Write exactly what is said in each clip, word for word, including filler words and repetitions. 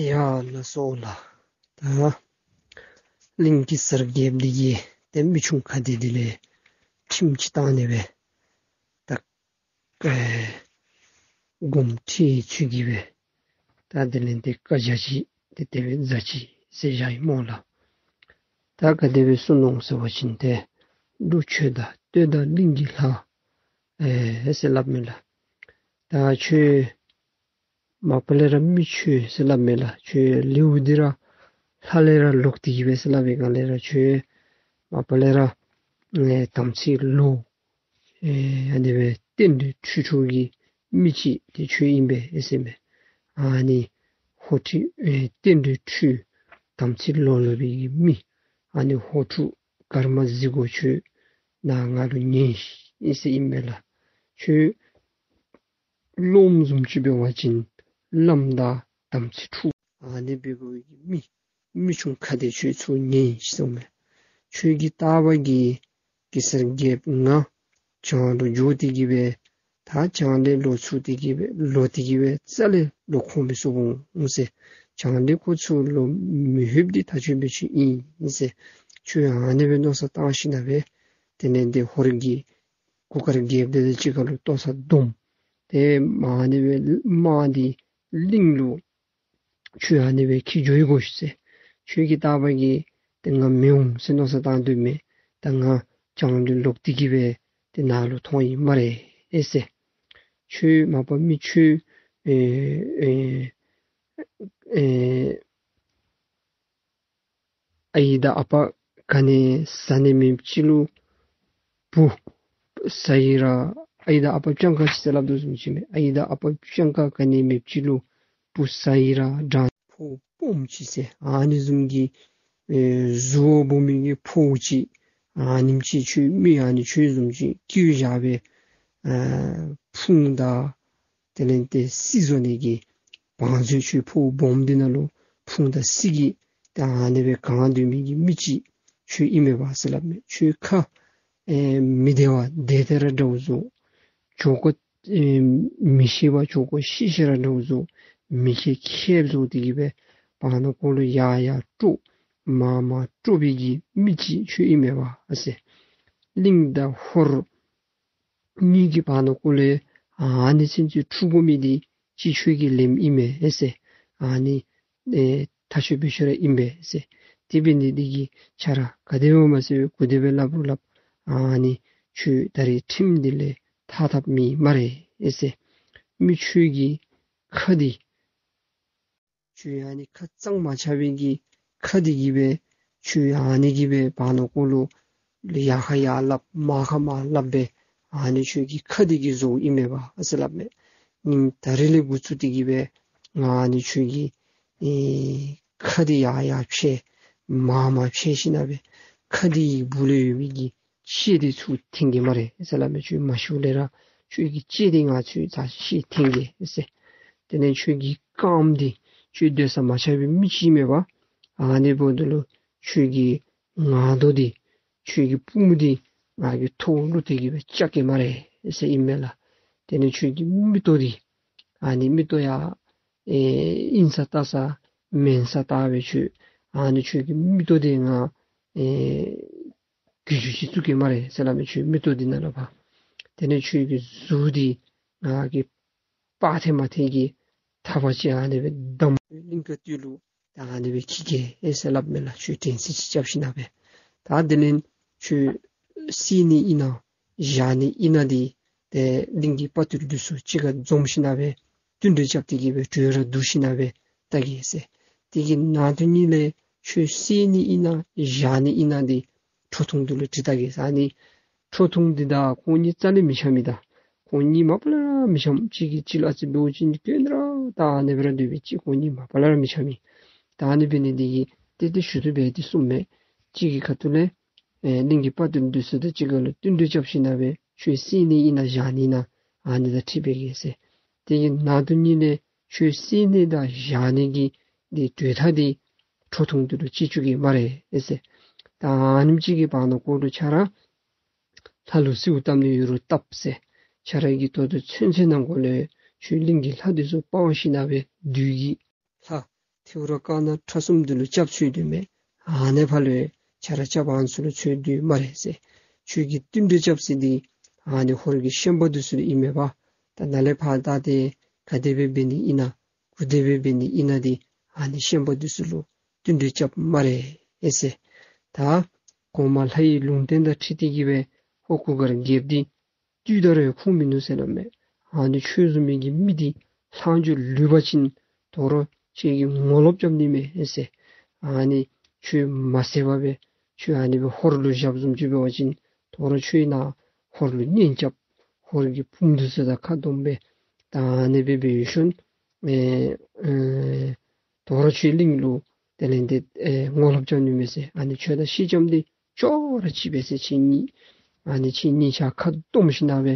ཡ་ལགས་སོ་ལགས། ད་གླིང་གེ་སར་རྒྱལཔོ་འདི་གིས་ཏེ་མི་ཆུང་ཁ་བདེ་འདི་ལས་ཁྲིམས་ཅིག་བཏང་ནི་སྦེ་ད་ཨེ་དགོངསམ་ཁྲེལ་ཚུལ་གྱིས་སྦེ་ད་དེ་ལས་ཏེ་བཀའ་རྒྱ་ཅིག་ཏེ་དེ་སྦེ་མཛད་ཅི་ཟེར་བཞག་ཡི་སྨོ་ལགས། ད་ག་དེ་སྦེ་གསུངས་ནུག་ཟེར་བ་ཅིན་ཏེ་ཀླུ་ཁྱོད་དང་སྟོད་དང་གླིང་གི་ལྷ་ཨེ་ཟེར་སླབ་མས་ལགས། ད་ཁྱོད་མ་པ་ལས་ར་མི་ཁྱོད་ཟེར་སླབ་མས་ལགས། ཁྱོད་ལེའུ་འདི་ར་ལྷ་ལས་ར་ལོག་སྟེ་གི་སྦེ་ཟེར་སླབ་པའི་སྒང་ལས་ར་ཁྱོད་མ་པ་ལས་ར་ཨེ་དམ་ཚིག་ལོག་ཨེ་ཨ་ནི་སྦེ་བསྟན་འགྲོའི་ཁྲུས་ཁྲུས་ཀྱི་མི་ཅིག་ཏེ་ཁྱོད་ཨིན་པས་ཨེ་ཟེར་མས། ཨ་ནི་ཧོར་ཁྲུས་ཨེ་བསྟན་འགྲོའི་ཁྲུས་དམ་ཚིག་ལོག་ལོག་པའི་གི་མི་ཨ་ནི་ཧོར་ཕྲུག་དཀར་དམར་གཟིག་གོ་ཁྱོད་ནཱ་ང་ལུ་ཉན་ཤིག་ཨེ་ཟེར་ཨིན་མས་ལགས། ཁྱོད་སློབམ་བཟུམ་ཅིག་འབད་བ་ཅིན་བླམ་དང་དམ་ཚིག་འཁྲུགས་ཨ་ནི་འབད་དགོ་པའི་གི་མི་མི་ཆུང་ཁ་བདེ་ཁྱོད་ཚུར་ཉན་ཤིག་གསུངས་མས། ཁྱོད་ཀྱིས་བལྟ་བ་གིས་གེ་སར་རྒྱལཔོ་ང་བྱང་ལུ་འགྱོ་སྟེ་གི་སྦེ་ད་བྱང་ལས་ལོག་ཚུར་ཏེ་གི་སྦེ་ལོག་སྟེ་གི་སྦེ་རྩ་ལས་ལོག་ཁོམ་མི་ཚུགས་འོང་ཟེར། བྱང་ལས་ཁོ་ཚུར་ལོག་མི་ལྷོདཔ་འདི་ད་ཁྱོད་འབད་ཁྱོད་ཨིན་ཟེར། ཁྱོད་ཨ་ནི་སྦེ་མནོ་བསམ་བཏང་ཞིནམ་ལས་དེ་ལས་ཏེ་ཧོར་གྱི་གུར་དཀར་རྒྱལཔོ་འདི་དང་གཅིག་ཁར་ལུ་ལྟོ་ཚང་བསྡོམས། ཏེ་མ་ནི་སྦེ་དམག་འདི་གླིང་ལུ་ཁྱོད་ཨ་ནི་སྦེ་འཁྱིད་འགྱོ་ཡི་གོ་ཟེར། ཁྱོད་ཀྱིས་བལྟ་བ་གིས་ཏེ་ང་མི་འོང་ཟེར་མནོ་བསམ་བཏང་སྡོད་མི་ད་ང་བྱང་ལུ་ལོག་སྟེ་གི་སྦེ་ཏེ་ནཱ་ལུ་ཐོན་ཡི་སྨ་རེ་ཨེ་ཟེར། ཁྱོད་མ་པ་མི་ཁྱོད་ཨེ་ཨེ་ཨེ་ཨའི་དང་ཨ་པ་ག་ནི་ཟ་ནི་མེདཔ་ཅིག་ལུ་བུ་ཟ་ཡི་ར། ཨའི་དང་ཨ་པ་སྤྱང་ཀ་ཅིག་ཟེར་སླབ་དོ་བཟུམ་ཅིག་མས། ཨའི་དང་ཨ་པ་སྤྱང་ཀ་ག་ནི་མེདཔ་ཅིག་ལུ་བུ་ཟ་ཡི་ར་དྲང་ཕོ་སྦོམ་ཅིག་ཟེར་ཨ་ནི་བཟུམ་གྱི་ཨེ་གཟུགས་སྦོམ་མི་གི་ཕོ་ཅིག་ཨ་ནེམ་ཅིག་ཁྱོད་མི་ཨ་ནི་ཁྱོད་བཟུམ་ཅིག་སྐྱེས་བཞག་སྦེ་ཨེ་ཕུང་དང་དེ་ལས་ཏེ་སི་བཟོ་ནི་གི་བང་མཛོད་ཁྱོད་ཕོ་སྦོམ་འདི་ནང་ལུ་ཕུང་དང་སི་གིས་ཏེ་ཨ་ནི་སྦེ་གང་སྡོད་མི་གི་མི་ཅིག་ཁྱོད་ཨིན་མས་པ་ཟེར་སླབ་མས། ཁྱོད་ཁ་ཨེ་མི་བདེ་བ་བདེ་སྟེ་ར་འདྲཝ་བཟོ། བྱོག་ཀོ་ཨེ་མི་ཤེས་པ་བྱོག་ཀོ་ཤེས་ཤེས་ར་འདྲཝ་བཟོ། མི་ཁ་ཁེབ་བཟོ་སྟེ་གི་སྦེ་བར་ན་ཀོ་ལུ་ཡར་ཡར་དཀྲོག་མར་མར་དཀྲོག་པའི་གི་མི་ཅིག་ཁྱོད་ཨིན་མས་པ་ཨ་ཟེར། གླིང་དང་ཧོར་གཉིས་ཀྱི་བར་ན་ཀོ་ལས་ཨ་ནི་ཚུན་ཚོད་འཁྲུག་དགོ་མི་འདི་ཅིག་ཁྱོད་ཀྱི་ལེམ་ཨིན་མས་ཨེ་ཟེར། ཨ་ནི་ཨེ་ཐག་ཆོད་པའི་ཤུལ་ར་ཨིན་པས་ཟེར། དེ་འབད་ནི་འདི་གིས་ཁྱོད་ར་ག་དེ་འབདཝ་མ་ཚད་གུ་དེ་སྦེ་སླབ་རུང་སླབ། ཨ་ནི་ཁྱོད་ད་རེས་ཁྲིམས་འདི་ལས་ཐར་ཐབས་མེད་སྨ་རེ་ཨེ་ཟེར། མི་ཁྱོད་ཀྱི་ཁ་འདི་ཁྱོད་ཨ་ནི་ཁ་གཙང་མ་ཆགས་པའི་གི་ཁ་འདི་གིས་སྦེ་ཁྱོད་ཨ་ནི་གིས་སྦེ་བར་ན་ཀོ་ལུ་ཡར་ཁ་ཡར་སླབ་མར་ཁ་མར་སླབ་སྦེ་ཨ་ནི་ཁྱོད་ཀྱི་ཁ་འདི་གིས་བཟོཝ་ཨིན་མས་པ་ཨ་ཟེར་སླབ་མས། ཉིནམ་ད་རེས་ལས་འགོ་བཙུགས་ཏེ་གི་སྦེ་ང་ཨ་ནི་ཁྱོད་ཀྱི་ཨེ་ཁ་འདི་ཡར་ཡར་ཕྱེ་མར་མར་ཕྱེ་ཞིནམ་ལས་ཁ་འདི་གི་སྦུག་ལས་ཡོད་མི་གི་ལྕེ་འདི་ཚུར་འཐེན་གེ་སྨ་རེ་ཟེར་སླབ་མས། ཁྱོད་མ་ཤི་ལས་ར་ཁྱོད་ཀྱི་ལྕེ་འདི་ང་ཚུར་ཚར་ཅིག་འཐེན་གེ་ཟེར། དེ་ལས་ཁྱོད་ཀྱི་རྐངམ་འདི་ཁྱོད་སྡོད་ས་མ་ཆགས་པའི་མི་ཅིག་མས་པ། ཨ་ནི་འབདཝ་ད་ལུ་ཁྱོད་ཀྱི་ངར་རྡོ་འདི་ཁྱོད་ཀྱི་པུས་མོ་འདི་ང་གི་ཐོག་ལུ་བཏེག་གི་སྦེ་བཅག་གེ་སྨ་རེ་ཟེར་ཨིན་མས་ལགས། དེ་ལས་ཁྱོད་ཀྱི་མིག་ཏོ་འདི་ཨ་ནི་མིག་ཏོ་ཡང་ཨེ་ཨིན་ས་བལྟ་ས་མེན་ས་བལྟ་སྦེ་ཁྱོད་ཨ་ནི་ཁྱོད་ཀྱི་མིག་ཏོ་འདི་ང་ཨེ་གྱི་ཅུང་ཅིག་བཙུགས་གེ་སྨ་རེ་ཟེར་སླབ་མས། ཁྱོད་མིག་ཏོ་འདི་ནང་ལུ་ཕར། དེ་ལས་ཁྱོད་ཀྱི་གཟུགས་འདི་ང་གིས་སྤར་ཐལ་མ་ཐལ་གྱི་ཐགཔ་ཅིག་ཨ་ནི་སྦེ་བསྡམ། གླིང་དཀར་སྟོད་ལུ་ད་ཨ་ནི་སྦེ་འཁྱིད་གེ་ཟེར་སླབ་མས་ལགས། ཁྱོད་དྲན་ཤེས་ཅིག་རྐྱབ་ཞིནམ་ལས། ད་དེ་ལས་ཁྱོད་བསད་ནི་ཨིན་ན་བཞག་ནི་ཨིན་ན་འདི་ཏེ་གླིང་གི་དཔའ་རྟུལ་འདི་ཚུ་གཅིག་ཁར་འཛོམས་ཞིནམ་ལས་བསྟུན་གྲོས་རྐྱབ་སྟེ་གི་སྦེ་གྲོས་ར་བསྡུ་ཞིནམ་ལས་བལྟ་གེ་ཟེར། དེ་གི་ནང་དོན་ཉིད་ལས་ཁྱོད་བསད་ནི་ཨིན་ན་བཞག་ནི་ཨིན་ན་འདི་ཁྲོ་ཐུང་འདི་ལུ་དྲི་བལྟ་གེ་ཟེར། ཨ་ནི་ཁྲོ་ཐུང་འདི་དང་ཁོང་གཉིས་རྩ་ལས་མི་འཆམ་མི་ད། ཁོང་གཉིས་མ་པ་ལས་ར་མི་འཆམ། གཅིག་གིས་གཅིག་ལུ་ཨ་ཙི་འབདཝ་ཅིན་གྱོན་ར་ད་ཨ་ནི་སྦེ་ར་སྡོད་པའི་ཅིག་ཁོང་གཉིས་མ་པ་ལས་ར་མི་འཆམ་མི། ད་ཨ་ནི་འབད་ནི་འདི་གིས་ཏེ་ཏེ་ཞུ་དོ་སྦེ་ཏེ་གསུངས་མས། གཅིག་གི་ཁ་ཐུག་ལས་ཨེ་གླིང་གི་དཔའ་རྟུལ་འདི་ཚུ་དང་གཅིག་ཁར་ལུ་བསྟུན་གྲོས་རྐྱབ་ཞིནམ་ལས་ཁྱོད་བསད་ནི་ཨིན་ན་བཞག་ནི་ཨིན་ན་ཨ་ནི་ད་དྲི་བལྟ་གེ་ཟེར། དེ་གི་ནང་དོན་ཉིད་ལས་ཁྱོད་བསད་ནི་དང་བཞག་ནི་གི་འདི་གྲོས་ཐག་འདི་ཁྲོ་ཐུང་འདི་ལུ་བཅད་བཅུག་གེ་སྨ་རེ་ཟེར། ད་ཨ་ནེམ་ཅིག་གི་བར་ན་ཀོ་ལུ་ཁྱོད་ར་ལྷ་ལུ་གསོལཝ་བཏབ་ནི་ཡོད་རུང་བཏབ་ཟེར། ཁྱོད་ར་གི་ད་ལྟོ་ཚུན་ཚོད་ནང་འཁོད་ལུ་ཁྱོད་གླིང་གི་ལྷ་འདི་ཚུ་སྤང་ཞིནམ་ལས་བདུད་ཀྱི་ལྷ་ ཐེའུ་རང་དཀར་ནག་ཁྲ་གསུམ་འདི་ལུ་སྐྱབས་འཚོལ་དོ་མས། ཨ་ནི་ཕར་ལུ་ཡང་ཁྱོད་ར་སྐྱབས་ཨ་ནི་ཚུ་ལུ་འཚོལ་དོ་སྨ་རེ་ཟེར། ཁྱོད་ཀྱིས་བསྟུན་གྲོས་རྐྱབ་ས་འདི་ཨ་ནི་ཧོར་གྱི་ཤན་པ་འདི་ཚུ་ལུ་ཨིན་མས་པ། ད་ནཱ་ལས་ཕར་ད་ཏེ་ག་དེ་སྦེ་འབད་ནི་ཨིན་ན་གུ་དེ་སྦེ་འབད་ནི་ཨིན་ན་འདི་ཨ་ནི་ཤན་པ་འདི་ཚུ་ལུ་བསྟུན་གྲོས་རྐྱབ་སྨ་རེ་ཟེར། ད་གོང་མ་ལྷ་ཡི་ལུང་བསྟན་དང་འཁྲིལ་ཏེ་གི་སྦེ་ཧོར་གུར་དཀར་རྒྱལཔོ་འདི་བཏུལ་ད་རུང་ཡང་ཁུངས་མིན་ནུག་ཟེར་སླབ་མས། ཨ་ནི་ཁྱོད་བཟུམ་མའི་གི་མི་འདི་ལྷག་འཕྲོ་ལུས་པ་ཅིན་དོ་རུང་ཁྱོད་ཀྱིས་ངོ་ལོག་རྐྱབ་ནི་མས་ཟེར། ཨ་ནི་ཁྱོད་མ་བསད་པར་སྦེ་ཁྱོད་ཨ་ནི་སྦེ་ཧོར་ལུ་བཞགཔ་བཟུམ་ཅིག་འབད་བ་ཅིན་དོ་རུང་ཁྱོད་ནཱ་ཧོར་ལུ་གཉེན་རྐྱབ། ཧོར་གྱི་བུམོ་འདི་ཚུ་དང་ཁ་བསྡོམས་སྦེ་ད་ཨ་ནི་སྦེ་འབད་ཞིནམ་ཨེ་ཨེ་དོ་རུང་ཁྱོད་གླིང་ལུ་དེ་ལས་ཏེ་ཨེ་ངོ་ལོག་རྐྱབ་ནི་མས་ཟེར། ཨ་ནི་ཁྱོད་དང་སེང་ལྕམ་འདི་ཅོག་ར་གཅིག་པས་ཟེར། ཁྱེད་གཉིས་ཨ་ནི་ཁྱེད་གཉིས་ཆ་ཁ་བསྡོམས་ཞིནམ་སྦེ་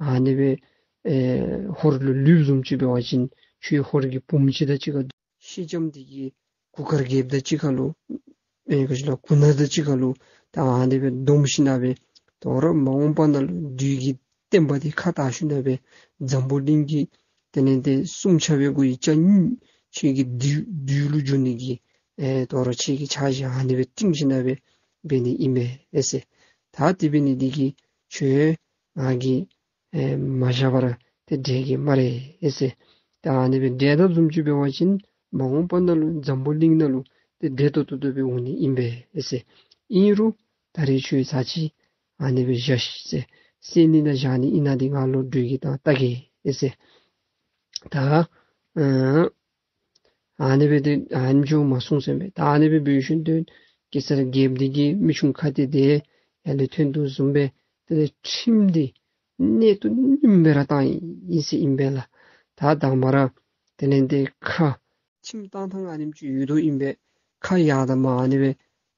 ཨ་ནི་སྦེ་ཨེ་ཧོར་ལུ་ལུསཔ་བཟུམ་ཅིག་འབད་བ་ཅིན་ཁྱོད་ཧོར་གྱི་བུམོ་ཅིག་དང་གཅིག་ཁར་སེང་ལྕམ་འདི་གིས་གུར་དཀར་རྒྱལཔོ་དང་གཅིག་ཁར་ལུ་ཨེ་ག་ཅི་ལོ་གུར་ནག་དང་གཅིག་ཁར་ལུ་ད་ཨ་ནི་སྦེ་བསྡོམས་ཞིནམ་སྦེ་དོ་རུང་མ་འོངས་པ་ནང་ལུ་བདུད་ཀྱི་བསྟན་པ་འདི་ཁ་བཏགས་ཞིནམ་སྦེ་འཛམ་བུ་གླིང་གི་དེ་ལས་ཏེ་སུམ་ཆ་བའི་སྒོ་ཡི་ཆ་གཉིས་ཁྱེད་ཀྱི་བདུད་བདུད་ལུ་འགྱུར་ནི་གི་ཨེ་དོ་རུང་ཁྱེད་ཀྱི་ཕྱག་བཞེས་ཨ་ནི་སྦེ་བཏིང་ཞིནམ་སྦེ་འབད་ནི་ཨིན་མས་ཨེ་ཟེར། ད་དེ་འབད་ནི་འདི་གིས་ཁྱོད་ང་གིས་ཨེ་མ་བཞག་པར་ཏེ་འབྲལ་གེ་སྨ་རེ་ཨེ་ཟེར། ད་ཨ་ནི་སྦེ་འབྲལ་དཔ་བཟུམ་ཅིག་འབད་བ་ཅིན་མ་འོངས་པ་ནང་ལུ་འཛམ་བུ་གླིང་ནང་ལུ་ཏེ་བདེ་ཏོག་ཏོ་སྦེ་འོང་ནི་ཨིན་པས་ཨེ་ཟེར། ཨིན་རུང་ད་རེས་ཁྱོད་ཚར་གཅིག་ཨ་ནི་སྦེ་བཞག་ཤིག་ཟེར། བསད་ནི་དང་བཞག་ནི་ཨིན་ན་འདི་ང་བློ་གྲོས་ཀྱིས་ད་བལྟ་གེ་ཨེ་ཟེར། ད་ཨ་ཨ་ནི་སྦེ་ཏེ་ཨ་ནི་བཟུམ་མ་གསུངས་ཟེར་མས། ད་ཨ་ནི་སྦེ་འབད་ཞིནམ་ཏེ་གེ་སར་རྒྱལཔོ་འདི་གིས་མི་ཆུང་ཁ་གཏད་དེ་ཡར་ལས་ཐོན་དོ་བཟུམ་སྦེ་དེ་ལས་ཁྲིམས་འདི་གནད་དུ་བསྣུན་སྦེ་ར་བཏང་ཡི་ཟེར་ཨིན་པས་ལགས། ད་དང་པ་ར་དེ་ལས་ཏེ་ཁ་ཁྲིམས་བཏང་ཐངས་ཨ་ནེམ་ཅིག་ཡོད་དོ་ཨིན་པས། ཁ་ཡར་དང་མར་ཨ་ནི་སྦེ་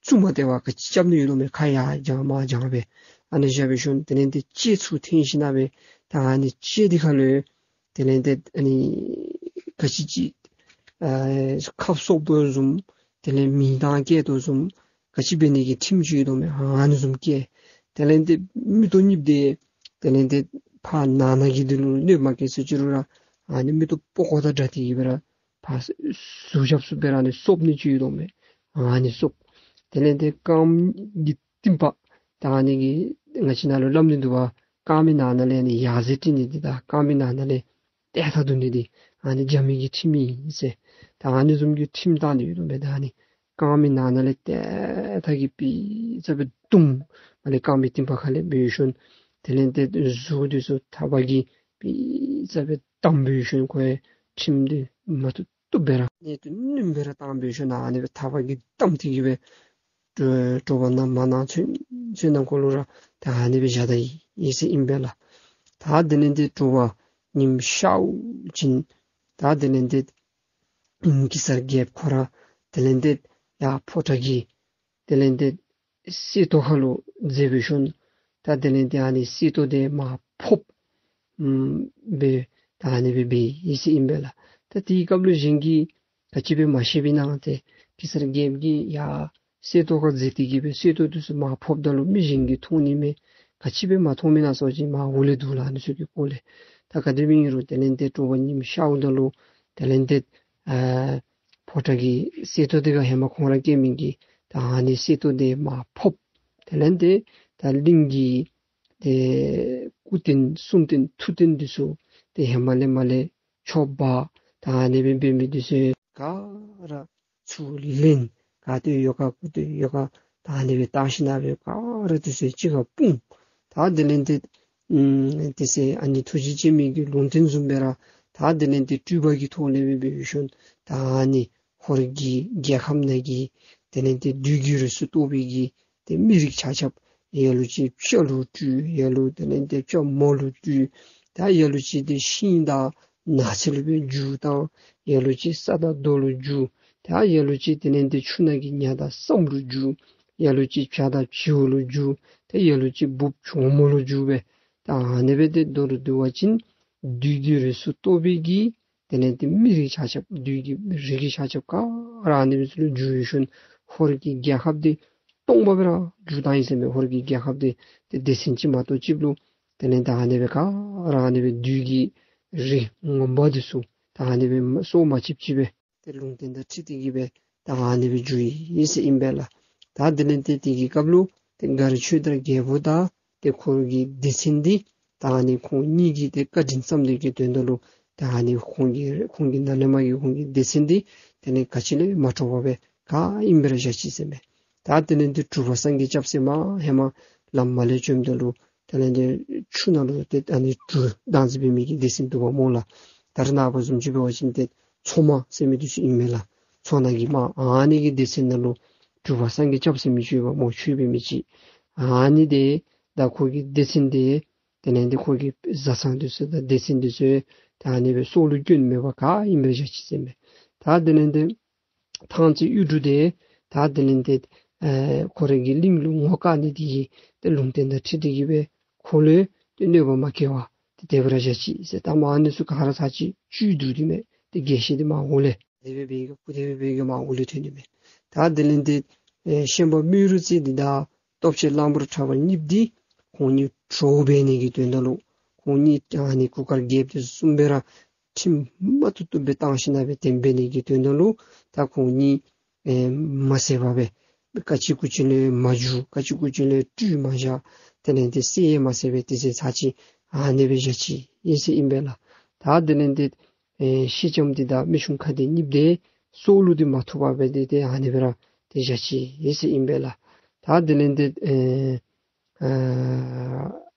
བཙུམ་མ་སྟེར་བར་ག་ཅི་རྐྱབ་ནི་ཡོད་དོ་མས། ཁ་ཡར་བརྐྱང་མར་བརྐྱང་སྦེ་ཨ་ནི་བཞག་སྦེ་ཞིནམ་དེ་ལས་ཏེ་ལྕེ་ཚུར་འཐེན་ཞིནམ་སྦེ་ད་ཨ་ནི་ལྕེ་འདི་ཁ་ལུ་དེ་ལས་ཏེ་ཨ་ནི་ག་ཅི་ཅིག་ཨ་ཁབ་སོབ་དོ་བཟུམ་དེ་ལས་མེ་མདའ་བཀལ་དོ་བཟུམ་ག་ཅི་འབད་ནི་གི་ཁྲིམས་ཅིག་ཡོད་དོ་མས། ཨ་ནི་བཟུམ་བཀལ། དེ་ལས་ཏེ་མིག་ཏོ་གཉིས་འདི་དེ་ལས་ཏེ་ཕར་ནང་ན་གི་འདི་ལུ་གནོདཔ་མ་བཀལ་ཟེར་ཅི་རུང་ར་ཨ་ནི་མིག་ཏོ་པགས་ཀོ་དང་འདྲ་སྟེ་གི་སྦེ་ར་ཕར་ཟུར་རྒྱབ་ཚུ་སྦེ་ར་ཨ་ནི་སོབ་ནི་ཅིག་ཡོད་དོ་མས། ཨ་ནི་སོབ། དེ་ལས་ཏེ་རྐངམ་གི་རྟིང་པ་ད་ཨ་ནི་གི་ང་བཅས་ནང་ལུ་སླབ་ནི་འདུག་པ། རྐངམ་གི་ནང་ན་ལས་ཨ་ནི་ཡ་ཟེར་བྲི་ནི་འདི་དང་རྐངམ་གི་ནང་ན་ལས་ཏེ་ཐ་དུང་ནི་འདི་ཨ་ནི་རྒྱབ་མི་གི་ཁྲིམས་ཨིན་ཟེར། ད་ཨ་ནི་བཟུམ་གྱི་ཁྲིམས་བཏང་ནི་ཡོད་དོ་མས། ད་ཨ་ནི་རྐངམ་གི་ནང་ན་ལས་ཏེ་ཐ་གི་པི་ཙ་སྦེ་བརྡུང་། ཨ་ནི་རྐངམ་གི་རྟིང་པ་ཁ་ལས་འབད་ཞིནམ་དེ་ལས་ཏེ་གཟུགས་འདི་ཚུ་ཐག་པ་གིས་པི་ཙ་སྦེ་བསྡམས་འབད་ཞིནམ་ཁོ་ཡང་ཁྲིམས་འདི་མ་བཏུབ་བཏུབ་སྦེ་ར་གནད་དུ་བསྣུན་སྦེ་ར་བཏང་འབད་ཞིནམ་ཨ་ནི་སྦེ་ཐག་པ་གིས་བསྡམས་ཏེ་གི་སྦེ་དྲོ་དྲོ་པ་ནང་མ་ནང་ཚུན་ཚོད་ནང་འཁོད་ལུ་ར་ད་ཨ་ནི་སྦེ་བཞག་ད་ཡི་ཟེར་ཨིན་པས་ལགས། ད་དེ་ལས་ཏེ་དྲོ་པ་ཉིམ་ཤརཝ་ཅིག་ད་དེ་ལས་ཏེ་ཨིན་གེ་སར་རྒྱལཔོ་ཁོ་ར་དེ་ལས་ཏེ་ཡར་ཕོ་བྲང་གི་དེ་ལས་ཏེ་གསེར་ཏོག་ཁ་ལུ་འཛེགས་འབད་ཞིནམ་ད་དེ་ལས་ཏེ་ཨ་ནི་གསེར་ཏོག་འདི་མར་ཕབ་ཨམ་སྦེ་ད་ཨ་ནི་སྦེ་འབད་ཡི་ཟེར་ཨིན་པས་ལགས། ད་དེའི་སྐབས་ལུ་གཞན་གྱིས་ག་ཅི་སྦེ་མ་ཤེས་པས་ན་ཏེ་གེ་སར་རྒྱལཔོ་གིས་ཡར་གསེར་ཏོག་ཁར་འཛེགས་ཏེ་གི་སྦེ་གསེར་ཏོག་འདི་ཚུ་མར་ཕབ་ད་ལུ་མི་གཞན་གྱིས་མཐོང་ནི་མས། ག་ཅི་སྦེ་མ་མཐོང་མི་ན་ཟེར་བ་ཅིན་མར་འོག་ལས་འདུག་ལགས། ཨ་ནི་ཚུ་གི་སྐོར་ལས་ད་ག་དེ་སྦེ་ཨིན་རུང་དེ་ལས་ཏེ་དྲོ་པ་ཉིམ་ཤརཝ་ད་ལུ་དེ་ལས་ཏེ་ཨ་ཕོ་བྲང་གི་གསེར་ཏོག་འདི་ག་ཧེ་མ་ཁོང་ར་བཀལ་མི་གི་ད་ཨ་ནི་གསེར་ཏོག་འདི་མར་ཕབ། དེ་ལས་ཏེ་ད་གླིང་གི་ཏེ་སྐུ་རྟེན་གསུང་རྟེན་ཐུགས་རྟེན་འདི་ཚུ་ཏེ་ཧེ་མ་ལས་མར་ལས་ཆོག་པ་ད་ཨ་ནི་སྦེ་འབད་མི་འདི་ཚུ་ག་ར་ཚུར་ལེན། ག་ཏེ་ཡོད་ག་གུ་ཏེ་ཡོད་ག་ད་ཨ་ནི་སྦེ་བལྟ་ཞིནམ་སྦེ་ག་ར་འདི་ཚུ་གཅིག་ཁར་སྤུངས། ད་དེ་ལས་ཏེ་ཨམ་དེ་ཚེ་ཨ་ནི་ཐུགས་རྗེ་ཆེན་མོ་གི་ལུང་བསྟན་བཟུམ་སྦེ་ར་ད་དེ་ལས་ཏེ་སྤྲུལ་པ་གི་ཐོག་ལས་སྦེ་འབད་ཞིནམ་ད་ཨ་ནི་ཧོར་གྱི་རྒྱལ་ཁམས་ནང་གི་དེ་ལས་ཏེ་བདུད་ཀྱི་རིགས་སུ་གཏོགས་པའི་གི་ཏེ་མི་རིགས་ཆ་ཁྱབ་ལ་ལུ་ཅིག་སྤྱ་ལུ་སྤྲུལ། ལ་ལུ་དེ་ལས་ཏེ་སྤྱ་མོ་ལུ་སྤྲུལ། ད་ལ་ལུ་ཅིག་ཏེ་ཤིང་དང་ནགས་ཚལ་ལུ་སྦེ་འགྱུར་བཏང་། ལ་ལུ་ཅིག་ས་དང་རྡོ་ལུ་འགྱུར། ད་ལ་ལུ་ཅིག་དེ་ལས་ཏེ་ཆུ་ནང་གི་ཉ་དང་སྲམ་ལུ་འགྱུར། ལ་ལུ་ཅིག་བྱ་དང་བྱིའུ་ལུ་འགྱུར། ད་ལ་ལུ་ཅིག་འབུཔ་གྱོག་མོ་ལུ་འགྱུར་སྦེ་ད་ཨ་ནི་སྦེ་ཏེ་མདོར་བསྡུ་བ་ཅིན་བདུད་ཀྱི་རིགས་སུ་གཏོགས་པའི་གི་དེ་ལས་ཏེ་མི་རིགས་ཆ་ཁྱབ་བདུད་ཀྱི་རིགས་ཀྱི་ཆ་ཁྱབ་ག་ར་ཨ་ནི་སྦེ་ཚུ་ལུ་འགྱུར་ཞིནམ་ཧོར་གྱི་རྒྱལ་ཁབ་འདི་སྟོངམ་སྦེ་ར་འགྱུར་བཏང་ཡི་ཟེར་མས། ཧོར་གྱི་རྒྱལ་ཁབ་འདི་ཏེ་སྡེ་ཚན་ཅིག་མ་གཏོགས་ཅིག་ལུ་དེ་ལས་ད་ཨ་ནི་སྦེ་ག་ར་ཨ་ནི་སྦེ་བདུད་ཀྱི་རིགས་ངོ་མ་འདི་ཚུ་ད་ཨ་ནི་སྦེ་སྲོག་མ་ཆད་ཅིག་སྦེ་ ཏེ་ལུང་བསྟན་དང་འཁྲིལ་ཏེ་གི་སྦེ་ད་ཨ་ནི་སྦེ་འགྱོ་ཡི་ཟེར་ཨིན་པས་ལགས། ད་དེ་ལས་ཏེ་དེ་གི་སྐབས་ལུ་ཏེ་མགར་ཆོས་དར་རྒྱལ་པོ་དང་ཏེ་ཁོ་གི་སྡེ་ཚན་འདི་ད་ཨ་ནི་ཁོང་གཉིས་ཀྱིས་ཏེ་བཀའ་དྲིན་བསམ་ནི་གི་དོན་དག་ལུ་ད་ཨ་ནི་ཁོང་གི་ཁོང་གི་ནཱ་ལས་མར་གྱི་ཁོང་གི་སྡེ་ཚན་འདི་དེ་ལས་ག་ཅི་ལས་མ་འཕྲོག་པར་སྦེ་ག་ཨིནམ་སྦེ་ར་བཞག་ཅི་ཟེར་མས། ད་དེ་ལས་ཏེ་གྲུབ་པ་སངས་རྒྱས་སྐྱབས་ཟེར་མར་ཧེ་མ་ལམ་མར་ལས་བྱོནམ་ད་ལུ་དེ་ལས་ཏེ་ཆུ་ནང་ལུ་ཏེ་ཨ་ནི་གྲུ་བཏང་ཟེར་འབད་མི་གི་སྡེ་ཚན་འདུག་པ་སྨོ་ལགས། ད་རེས་ནངས་པ་བཟུམ་ཅིག་འབད་བ་ཅིན་ཏེ་མཚོ་མ་ཟེར་མི་འདི་ཚུ་ཨིན་མས་ལགས། མཚོ་ནང་གི་མར་ཨ་ནི་གི་སྡེ་ཚན་ནང་ལུ་གྲུབ་པ་སངས་རྒྱས་སྐྱབས་ཟེར་མི་ཅིག་ཡོདཔ་སྨོ། ཆོས་འབད་མི་ཅིག། ཨ་ནི་འདི་ད་ཁོ་གི་སྡེ་ཚན་འདི་དེ་ལས་ཏེ་ཁོ་གི་བཟའ་ཚང་འདི་ཚུ་དང་སྡེ་ཚན་འདི་ཚུ་ད་ཨ་ནི་སྦེ་སྲོག་ལུ་སྐྱོན་མེད་པར་ག་ཨིནམ་སྦེ་ར་བཞག་ཅི་ཟེར་མས། ད་དེ་ལས་ཏེ་ཐང་རྩེ་གཡུ་འབྲུག་འདི་ད་དེ་ལས་ཏེ་ཨེ་ཁོ་རའི་གི་གླིང་ལུ་ངོ་བཀག་ནི་འདི་གིས་ཏེ་ལུང་བསྟན་དང་འཁྲིལ་ཏེ་གི་སྦེ་ཁོ་ལུ་ཏེ་གནོད་པ་མ་བཀལ་བར་ཏེ་དེ་སྦེ་ར་བཞག་ཅི་ཟེར། ད་མར་ཨ་ནི་ཚུ་ག་ར་ཚར་གཅིག་བཅུད་བསྡུ་སྟེ་མས། ཏེ་རྒྱས་བཤད་འདི་མར་འོག་ལས་དེ་སྦེ་འབད་གི་གུ་དེ་སྦེ་འབད་གི་མར་འོག་ལས་ཐོན་ནི་མས། ད་དེ་ལས་ཏེ་ཨེ་ཤན་པ་རྨེ་རུ་རྩེ་འདི་དང་སྟོབས་ཆེན་གླང་པོ་ཁྲ་བ་གཉིསཔོ་འདི་ཁོང་གཉིས་གྲོགས་འབད་ནི་གི་དོན་དག་ལུ་ཁོང་གཉིས་ཀྱང་ཨ་ནི་གུར་དཀར་རྒྱལཔོ་འདི་ཚུ་བཟུམ་སྦེ་ར་ཁྲིམས་མ་ཐུབ་ཐུབ་སྦེ་བཏང་ཞིན་ན་སྦེ་དེ་སྦེ་འབད་ནི་གི་དོན་དག་ལུ་ད་ཁོང་གཉིས་ཨེ་མ་བསད་པར་སྦེ་ག་ཅི་གུ་ཅི་ལུ་མ་འཇུ་ག་ཅི་གུ་ཅི་ལུ་སྤྲུལ་མ་བཞག། དེ་ལས་ཏེ་བསད་ཡང་མ་བསད་པར་དེ་ཚེ་ཚར་གཅིག་ཨ་ནི་སྦེ་བཞག་ཅི་ཨིན་ཟེར་ཨིན་པས་ལགས། ད་དེ་ལས་ཏེ་ཨེ་ཤེས་ལྕམ་འདི་དང་རྨེ་ཆུང་ཁ་བདེ་གཉིསཔོ་འདི་སྲོག་ལུ་འདི་མ་ཐུག་པར་སྦེ་ཏེ་ཏེ་ཨ་ནི་སྦེ་ར་ཏེ་བཞག་ཅི་ཨིན་ཟེར་ཨིན་པས་ལགས། ད་དེ་ལས་ཏེ་ཨེ་ཨ་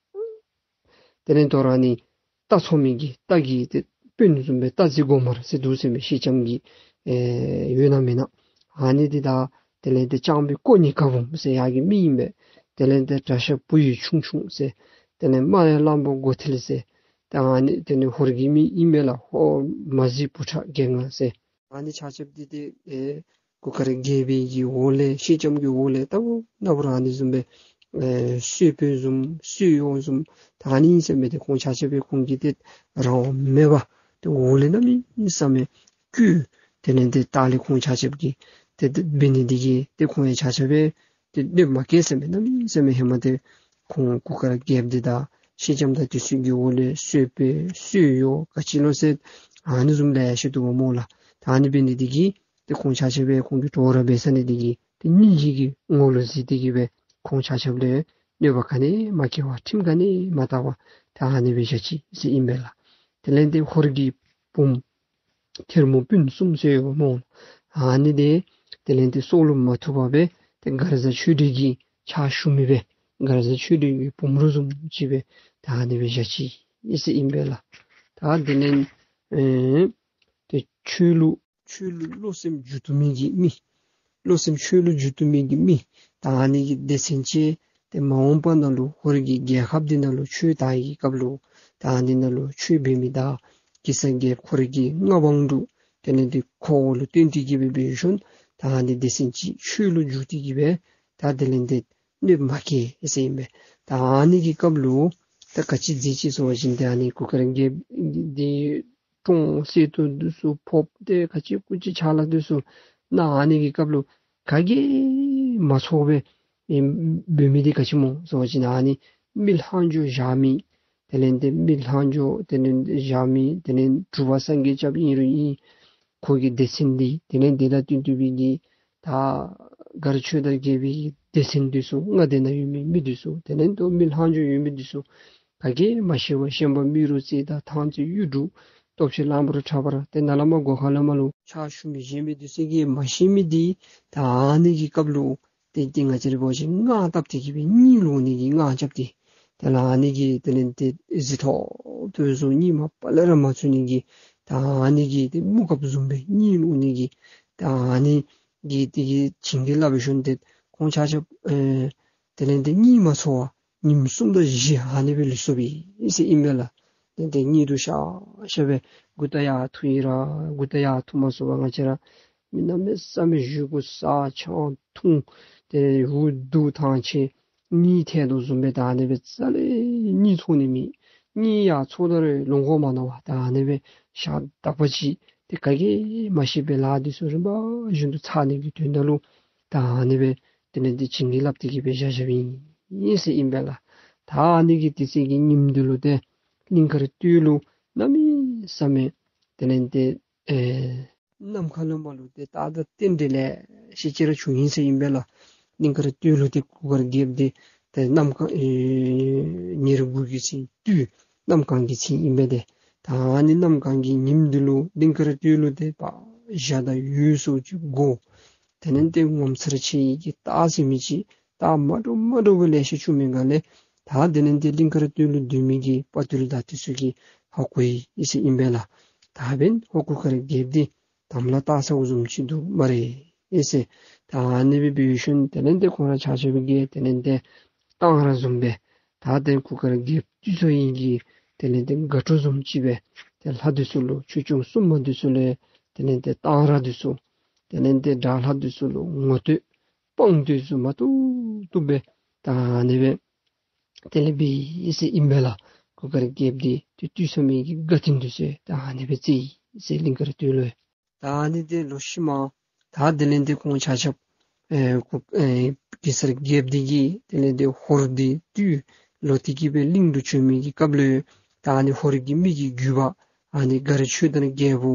དེ་ལས་དོ་རུང་ཨ་ནི་རྟ་འཚོ་མི་གི་རྟ་གི་ཏེ་དཔོན་བཟུམ་སྦེ་རྟ་རྫི་སྒོ་དམར་ཟེར་འདུག་ཟེར་མས། ཤེས་ལྕམ་གྱི་ཨེ་ཡོད་ན་མེད་ན། ཨ་ནི་འདི་དང་དེ་ལས་ཏེ་སྤྱང་པོའི་ཀོ་ཉི་ཀ་བུམ་ཟེར་ཡ་གི་མི་ཨིན་པས། དེ་ལས་ཏེ་དགྲ་ཤ་བུ་ཡི་ཆུང་ཆུང་ཟེར། དེ་ལས་རྨ་ཡ་གླང་པོ་མགོ་ཐལ་ཟེར། ད་ཨ་ནི་དེ་ནི་ཧོར་གྱི་མི་ཨིན་པས་ལགས། ཧོར་མ་གཟིག་བུ་ཁྲ་རྒྱལ་ངག་ཟེར། ཨ་ནི་ཆ་ཁྱབ་འདི་ཏེ་ཨེ་གུར་དཀར་རྒྱལ་པོའི་གི་འོག་ལས་ཤེས་ལྕམ་གྱི་འོག་ལས་ལྟ་བུ་ན་བུ་ར་ཨ་ནི་བཟུམ་སྦེ་ཨེ་གསོལ་དཔོན་བཟུམ་གསོལ་གཡོག་བཟུམ་ད་ཨ་ནི་ཨིན་ཟེར་མས། ཏེ་ཁོང་ཆ་ཁྱབ་སྦེ་ཁོང་གིས་ཏེ་རང་དབང་མེད་པར་ཏེ་འོག་ལས་གནམ་མེད་ས་མེད་བཀོལ། དེ་ལས་ཏེ་ལྟག་ལས་ཁོང་ཆ་ཁྱབ་ཀྱིས་ཏེ་ཏེ་འབད་ནི་འདི་གིས་ཏེ་ཁོང་ཡང་ཆ་ཁྱབ་སྦེ་ཏེ་གནོདཔ་མ་བཀལ་ཟེར་མས། གནམ་མེད་ས་མེད་ཧེ་མ་ཏེ་ཁོང་གུར་དཀར་རྒྱལཔོ་འདི་དང་ཤེས་ལྕམ་དང་དེ་ཚུ་གི་འོག་ལས་གསོལ་དཔོན་གསོལ་གཡོག་ག་ཅི་ལོ་ཟེར་ཨ་ནི་བཟུམ་ལེ་ཤ་འདུག་པ་སྨོ་ལགས། ད་ཨ་ནི་འབད་ནི་འདི་གིས་ཏེ་ཁོང་ཆ་ཁྱབ་སྦེ་ཁོང་གི་གྲོགས་ར་འབད་ས་ནི་འདི་གིས་ཏེ་སྙིང་རྗེ་གི་ངོ་ལུ་གཟིགས་ཏེ་གི་སྦེ་ཁོང་ཆ་ཁྱབ་ལུ་གནོད་པ་ག་ནི་མ་བཀལ་བར་ཁྲིམས་ག་ནི་མ་བཏགས་པར་ད་ཨ་ནི་སྦེ་བཞག་ཅི་ཟེར་ཨིན་པས་ལགས། དེ་ལས་ཏེ་ཧོར་གྱི་བུམོ་ཐེར་མོ་སྤུན་གསུམ་ཟེར་ཡོདཔ་སྨོ། ཨ་ནི་འདི་དེ་ལས་ཏེ་སྲོག་ལུ་མ་ཐུག་པར་སྦེ་ཏེ་མགར་བཟའ་ཆོས་སྒྲོན་གྱི་ཕྱག་ཞུ་མི་སྦེ་མགར་བཟའ་ཆོས་སྒྲོན་གྱི་བུམོ་རོགས་བཟུམ་ཅིག་སྦེ་ད་ཨ་ནི་སྦེ་བཞག་ཅི་ཨིན་ཟེར་ཨིན་པས་ལགས། ད་དེ་ལས་ཨེ་ཏེ་ཆོས་ལུགས་ཆོས་ལུགས་བློ་སེམས་འགྱུར་བཏུབ་མི་གི་མི་བློ་སེམས་ཆོས་ལུགས་འགྱུར་བཏུབ་མི་གི་མི་ད་ཨ་ནི་གི་སྡེ་ཚན་ཅིག་ཏེ་མ་འོངས་པ་ནང་ལུ་ཧོར་གྱི་རྒྱལ་ཁབ་འདི་ནང་ལུ་ཆོས་དར་བའི་སྐབས་ལུ་ད་ཨ་ནི་ནང་ལུ་ཆོས་འབད་མི་དང་གེ་སར་རྒྱལཔོ་ཁོ་རའི་གི་མངའ་འབངས་འདི་དེ་ལས་ཏེ་ཁོ་ལུ་བརྟེན་ཏེ་གི་སྦེ་འབད་ཞིནམ་ད་ཨ་ནི་སྡེ་ཚན་ཅིག་ཆོས་ལུགས་འགྱུར་ཏེ་གི་སྦེ་ད་དེ་ལས་ཏེ་གནོདཔ་མ་བཀལ་ཟེར་ཨིན་པས། ད་ཨ་ནི་གི་སྐབས་ལུ་ད་ག་ཅི་མཛད་ཅི་ཟེར་བ་ཅིན་ཏེ་ཨ་ནི་གུར་དཀར་རྒྱལཔོ་འདི་གྲོང་གསེབ་ཏུ་འདི་ཚུ་ཕོགཔ་ཏེ་ག་ཅི་སྐུ་ཅི་ཆ་ལ་འདི་ཚུ་ན་ཨ་ནི་གི་སྐབས་ལུ་ག་གིས་མ་ཚོར་བར་ཨེ་འབད་མི་འདི་ག་ཅི་སྨོ་ཟེར་བ་ཅིན་ཨ་ནི་མི་ལྷག་འཕྲོ་བཞག་མི་དེ་ལས་ཏེ་མི་ལྷག་འཕྲོ་དེ་ལས་བཞག་མི་དེ་ལས་གྲུབ་པ་སངས་རྒྱས་སྐྱབས་ཨིན་རུང་ཨིན། ཁོ་གི་སྡེ་ཚན་འདི་དེ་ལས་ཏེ་ད་དེ་ལྟ་བུའི་གི་ད་མགར་ཆོས་དར་རྒྱལ་པོའི་སྡེ་ཚན་འདི་ཚུ་མངའ་སྡེ་ནང་ཡོད་མི་མི་འདི་ཚུ་དེ་ལས་ཏེ་མི་ལྷག་འཕྲོ་ཡོད་མི་འདི་ཚུ་ག་གིས་མ་ཤེས་པར་ཤན་པ་རྨེ་རུ་རྩེ་དང་ཐང་རྩེ་གཡུ་འབྲུག་སྟོབས་ཆེན་གླང་པོ་ཁྲ་བ་ར་ཏེ་ནཱ་ལས་མར་སྒོ་ཁ་ལས་མར་ལུ་ཕྱག་ཞུ་མི་གཞན་མི་འདི་ཚུ་གིས་མ་ཤེས་མི་འདི་ད་ཨ་ནི་གི་སྐབས་ལུ་ཏེ་ཏེ་ང་བཅས་ར་འབད་བ་ཅིན་དངངས་བཏབ་སྟེ་གི་སྦེ་གཉིད་ལོག་ནི་གི་དངངས་རྐྱབ་སྟེ་དེ་ལས་ཨ་ནི་གི་དེ་ལས་ཏེ་གཟི་མདོག་ཏོ་བཟུམ་གཉིད་མ་དཔག་ལས་ར་མ་ཚོར་ནི་གི་ད་ཨ་ནི་གི་ཏེ་དམུ་གབ་བཟུམ་སྦེ་གཉིད་ལོག་ནི་གི་ད་ཨ་ནི་གི་ཏེ་གི་བྱིན་གྱིས་བརླབས་ཞིནམ་ཏེ་ཁོང་ཆ་ཁྱབ་ཨེ་དེ་ལས་ཏེ་གཉིད་མ་ཚོར་བར་ཉིནམ་གསུམ་དང་བཞི་ཨ་ནི་སྦེ་ལུས་སོཔ་ཨིན་ཟེར་ཨིན་པས་ལགས། ཏེ་ཏེ་གཉིད་དུ་ཤར་ཤར་སྦེ་མགུ་ཏོ་ཡར་འཐུ་ཡི་ར་མགུ་ཏོ་ཡར་འཐུ་མ་ཚུགས་པར་ང་བཅས་ར་མི་གནམ་མེད་ས་མེད་བཞེས་སྒོ་ཟ་ཆང་འཐུང་ཏེ་འུ་སྡུག་ཐང་ཆད་གཉིད་ཐལ་དོ་བཟུམ་སྦེ་ད་ཨ་ནི་སྦེ་རྩ་ལས་གཉིད་ཚོར་ནི་མེད། གཉིད་ཡར་ཚོར་ད་རུང་ལོང་གོ་མ་ནོར་བར་ད་ཨ་ནི་སྦེ་ཞག་དག་པ་ཅིག་ཏེ་ག་གིས་མ་ཤེས་པའི་ལཱ་འདི་ཚུ་རིམ་པ་བཞིན་དུ་ཚར་ནི་གི་དོན་དག་ལུ་ད་ཨ་ནི་སྦེ་དེ་ལས་ཏེ་བྱིན་གྱིས་བརླབས་ཏེ་གི་སྦེ་བཞག་བཞགཔ་ཨིན་ཟེར་ཨིན་པས་ལགས། ད་ཨ་ནི་གི་དེ་ཚེ་གི་ཉིནམ་འདི་ལུ་ཏེ་གླིང་དཀར་སྟོད་ལུ་གནམ་མེད་ས་མེད་དེ་ལས་ཏེ་ཨེ་ གནམ་ཁ་ལུ་མར་ལུ་ཏེ་རྟགས་དང་རྟེན་འབྲེལ་ལེ་ཤ་ཅིག་ར་བྱུང་ཡི་ཟེར་ཨིན་པས་ལགས། གླིང་དཀར་སྟོད་ལུ་ཏེ་གུར་དཀར་རྒྱལཔོ་འདི་ཏེ་གནམ་གང་ཨེ་ཉེར་དགུ་གི་ཚེས་བདུན་གནམ་གང་གི་ཚེས་ཨིན་པས་ཏེ། ད་ཨ་ནི་གནམ་གང་གི་ཉིནམ་འདི་ལུ་གླིང་དཀར་སྟོད་ལུ་ཏེ་ཕར་འཇའ་དང་འོད་སོགས་ཀྱིས་བསྒོར། དེ་ལས་ཏེ་ངོ་མཚར་ཆེ་བའི་གི་རྟགས་ཟེར་མི་ཅིག་རྟགས་མ་འདྲཝ་མ་འདྲཝ་ལེ་ཤ་བྱུང་མི་སྒང་ལས་ད་དེ་ལས་ཏེ་གླིང་དཀར་སྟོད་ལུ་སྡོད་མི་གི་དཔའ་རྟུལ་དང་དེ་ཚུ་གིས་ཧ་གོ་ཡི་ཟེར་ཨིན་པས་ལགས། ད་འབདན་ཧོར་གུར་དཀར་རྒྱལཔོ་འདི་དམ་ལ་བཏགས་ཚརཝ་བཟུམ་ཅིག་འདུག་སྨ་རེ་ཟེར། ད་ཨ་ནི་སྦེ་འབད་ཞིནམ་དེ་ལས་ཏེ་ཁོང་ར་ཆ་ཁྱབ་ཀྱིས་དེ་ལས་ཏེ་གཏང་རག་བཟུམ་སྦེ་ད་ཏེ་གུར་དཀར་རྒྱལཔོ་འདི་ཚུ་ཡིད་ཀྱིས་དེ་ལས་ཏེ་དགའ་སྤྲོ་བཟུམ་ཅིག་སྦེ་ཏེ་ལྷ་འདི་ཚུ་ལུ་ཆོས་སྐྱོང་སྲུང་མ་འདི་ཚུ་ལུ་དེ་ལས་ཏེ་གཏང་རག་འདི་ཚུ་དེ་ལས་ཏེ་དགྲ་ལྷ་འདི་ཚུ་ལུ་ངོ་བསྟོད་དཔང་འདི་ཚུ་མ་བཏུབ་བཏུབ་སྦེ་ད་ཨ་ནི་སྦེ་དེ་ལས་འབད་ཡི་ཟེར་ཨིན་པས་ལགས། གུར་དཀར་རྒྱལཔོ་འདི་ཏེ་ཏེ་ཚུ་མི་གི་དགའ་སྟོན་འདི་ཚུ་ད་ཨ་ནི་སྦེ་བརྩི་ཡི་ཟེར་གླིང་དཀར་སྟོད་ལུ། ད་ཨ་ནི་ཏེ་ལོག་ཤུལ་མ་ད་དེ་ལས་ཏེ་ཁོང་ཆ་ཁྱབ་ཨེ་གུ་ཨེ་གེ་སར་རྒྱལཔོ་འདི་གིས་དེ་ལས་ཏེ་ཧོར་འདི་བཏུལ་ལོག་སྟེ་གི་སྦེ་གླིང་ལུ་བྱོན་མི་གི་སྐབས་ལུ་ད་ཨ་ནི་ཧོར་གྱི་མི་གི་རྒྱུད་པ་ཨ་ནི་མགར་ཆོས་དར་རྒྱལ་པོ་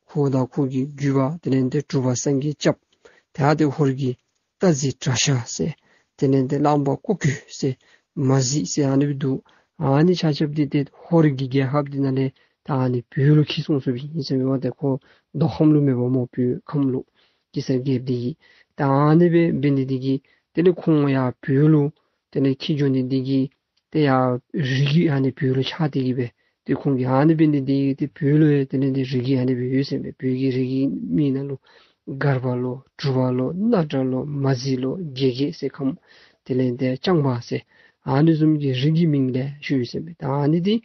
ཁོ་དང་ཁོ་གི་རྒྱུད་པ་དེ་ལས་ཏེ་གྲུབ་པ་སངས་རྒྱས་སྐྱབས། ད་ཏེ་ཧོར་གྱི་སྟག་གཟིག་གྲྭ་ཤག་ཟེར། དེ་ལས་ཏེ་གླང་པ་ཀོ་ཀོ་ཟེར། མ་གཟིག་ཟེར་ཨ་ནི་སྦེ་འདུག། ཨ་ནི་ཆ་ཁྱབ་འདི་ཏེ་ཧོར་གྱི་རྒྱལ་ཁབ་འདི་ནང་ལས་ད་ཨ་ནི་བོད་ལུ་འཁྱིད་སོང་སོངམ་ཨིན་ཟེར་མས་པ། ཏེ་ཁོ་མདོ་ཁམས་ལུ་མེད་པ་སྨོ། བོད་ཁམས་ལུ་གེ་སར་རྒྱལཔོ་འདི་གིས་ད་ཨ་ནི་སྦེ་འབད་ནི་འདི་གིས་དེ་ལས་ཁོང་ཡར་བོད་ལུ་དེ་ལས་འཁྱིད་འགྱོ་ནི་འདི་གིས་ཏེ་ཡར་རིགས་ཀྱི་ཨ་ནི་བོད་ལུ་ཆགས་ཏེ་གི་སྦེ་ཏེ་ཁོང་གིས་ཨ་ནི་འབད་ནི་འདི་གིས་ཏེ་བོད་ལུ་ཡང་དེ་ལས་ཏེ་རིགས་ཀྱི་ཨ་ནི་སྦེ་ཡོད་ཟེར་མས། བོད་ཀྱི་རིགས་ཀྱི་མི་ནང་ལུ་མགར་པ་ལོ་གྲུབ་པ་ལོ་སྣ་དགྲ་ལོ་མ་གཟིག་ལོ་དགེ་རྒྱས་ཟེར་ཁམས་དེ་ལས་ཏེ་སྤྱང་པ་ཟེར་ཨ་ནི་བཟུམ་གྱི་རིགས་ཀྱི་མིང་ལེ་ཤ་ཡོད་ཟེར་མས། ད་ཨ་ནི་འདི་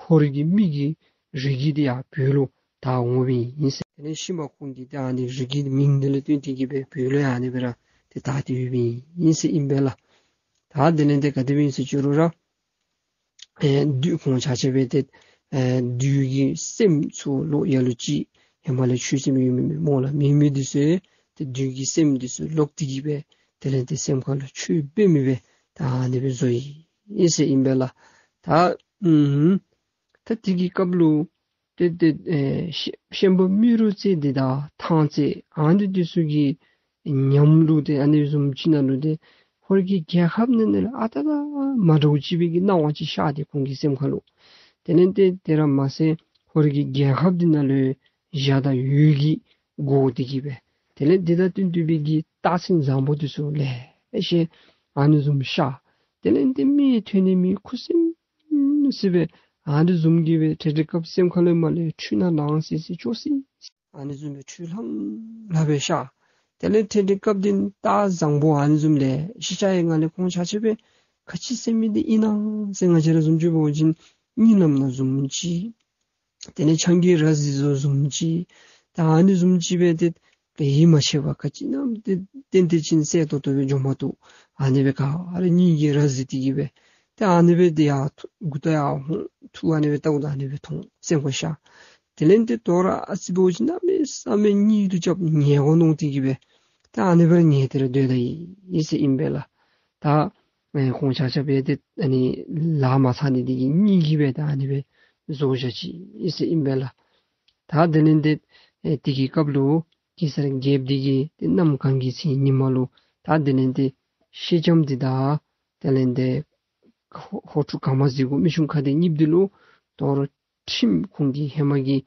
ཧོར་གྱི་མི་གི་རིགས་ཀྱི་འདི་ཡར་བོད་ལུ་ད་འོང་བའི་ཨིན་ཟེར། དེ་ལས་ཤུལ་མ་ཁོང་གིས་ད་ཨ་ནི་རིགས་ཀྱི་མིང་འདི་ལུ་བསྟུན་ཏེ་གི་སྦེ་བོད་ལུ་ཡང་ཨ་ནི་སྦེ་ར་ཏེ་ད་ཏེ་ཡོད་པའི་ཨིན་ཟེར་ཨིན་པས་ལགས། ད་དེ་ལས་ཏེ་ག་དེ་སྦེ་ཨིན་ཟེར་ཅི་རུང་ར་ཨེ་བདུད་ཁོང་ཆ་ཁྱབ་སྦེ་ཏེ་ཨེ་བདུད་ཀྱི་སེམས་ཚུ་ལོག་ཡ་ལ་ལུ་ཅིག་ཧེ་མ་ལས་ཆོས་སེམས་ཡོད་མི་མི་སྨོ་ལགས། མེད་མི་འདི་ཚུ་ཏེ་བདུད་ཀྱི་སེམས་འདི་ཚུ་ལོག་སྟེ་གི་སྦེ་དེ་ལས་ཏེ་སེམས་ཁ་ལུ་ཆོས་འབད་མི་སྦེ་ད་ཨ་ནི་སྦེ་བཟོ་ཡི་ཨིན་ཟེར་ཨིན་པས་ལགས། ད་ཨུམ་ད་དེ་གི་སྐབས་ལུ་ཏེ་ཏེ་ཨེ་ཤན་ཤན་པ་རྨེ་རུ་རྩེ་འདི་དང་ཐང་རྩེ་ཨ་ནི་འདི་ཚུ་གི་ཉམས་ལུ་ཏེ་ཨ་ནི་བཟུམ་ཅིག་ནང་ལུ་ཏེ་ཧོར་གྱི་རྒྱལ་ཁབ་ནང་ན་ལས་ཨ་རྟག་ར་མ་འདྲཝ་ཅིག་སྦེ་གི་སྣང་བ་ཅིག་ཤར་ཏེ་ཁོང་གི་སེམས་ཁ་ལུ། དེ་ལས་ཏེ་དེ་ར་མ་ཚད་ཧོར་གྱི་རྒྱལ་ཁབ་འདི་ནང་ལུ་འཇའ་དང་འོད་ཀྱིས་བསྒོར་ཏེ་གི་སྦེ་དེ་ལས་འདི་དང་བསྟུན་ཏེ་སྦེ་གི་རྟགས་མཚན་བཟང་པོ་འདི་ཚུ་ལེ་ཤ་ཨ་ནི་བཟུམ་ཤར། དེ་ལས་ཏེ་མི་ཐོན་ནི་མི་ཁུ་སིམ་སི་སྦེ་ཨ་ནི་བཟུམ་གྱི་སྦེ་ཏེ་དེ་སྐབས་སེམས་ཁ་ལུ་མར་ལས་འཁྲུལ་སྣང་ལངས་སི་སི་སྐྱོ་སི་སི་ཨ་ནི་བཟུམ་སྦེ་འཁྲུལ་ལྷང་ལྷང་སྦེ་ཤར། དེ་ལས་ཏེ་དེ་སྐབས་འདི་རྟགས་བཟང་པོ་ཨ་ནི་བཟུམ་ལེ་ཤ་ཤར་བའི་སྒང་ལས་ཁོང་ཆ་ཁྱབ་སྦེ་ག་ཅི་ཟེར་མི་འདི་ཨིན་ན་ཟེར་ང་བཅས་ར་བཟུམ་ཅིག་འབད་བ་ཅིན་གཉིད་ལམ་ནང་བཟུམ་ཅིག་དེ་ལས་ཆང་གི་ར་བཟི་བཟོ་བཟུམ་ཅིག་ད་ཨ་ནི་བཟུམ་ཅིག་སྦེ་ཏེ་ཡིད་མ་ཆེས་པར་ག་ཅི་ཨིན་ན་ཏེ་ཏན་ཏན་ཅིག་གསལ་ཏོག་ཏོ་སྦེ་འགྱོ་མ་བཏུབ། ཨ་ནི་སྦེ་ག་ར་གཉིད་ཀྱིས་ར་བཟི་སྟེ་གི་སྦེ་ཏེ་ཨ་ནི་སྦེ་ཏེ་ཡར་ཐུག་མགུ་ཏོ་ཡར་འོང་ཐུག་ཨ་ནི་སྦེ་ལྟཝ་ད་ཨ་ནི་སྦེ་མཐོང་སེམས་ཁར་ཤར། དེ་ལས་ཏེ་དོ་རུང་ཨ་ཙི་འབད་བ་ཅིན་གནམ་མེད་ས་མེད་གཉིད་དུ་རྐྱབ་ཉལ་དགོ་མནོ་སྟེ་གི་སྦེ་ཏེ་ཨ་ནི་སྦེ་ཉལ་ཏེ་ར་སྡོད་ད་ཡི་ཟེར་ཨིན་པས་ལགས། ད་ཨེ་ཁོང་ཆ་ཁྱབ་སྦེ་ཏེ་ཨ་ནི་ལཱ་མ་ཚར་ནི་འདི་གིས་གཉིད་ཀྱིས་སྦེ་ད་ཨ་ནི་སྦེ་བཟོ་བཞག་ཅི་ཟེར་ཨིན་པས་ལགས། ད་དེ་ལས་ཏེ་ཨེ་དེ་གི་སྐབས་ལུ་གེ་སར་རྒྱལཔོ་འདི་གིས་ཏེ་གནམ་གང་གི་ཚེ་ཉིན་མ་ལུ་ད་དེ་ལས་ཏེ་ཤེལ་ལྕམ་འདི་དང་དེ་ལས་ཏེ་ཧོ་ཧོར་ཕྲུག་ག་མ་གཟིག་གུ་མི་ཆུང་ཁ་གཏད་གཉིསཔོ་འདི་ལུ་དོ་རུང་ཁྲིམས་ཁོང་གི་ཧེ་མ་གི་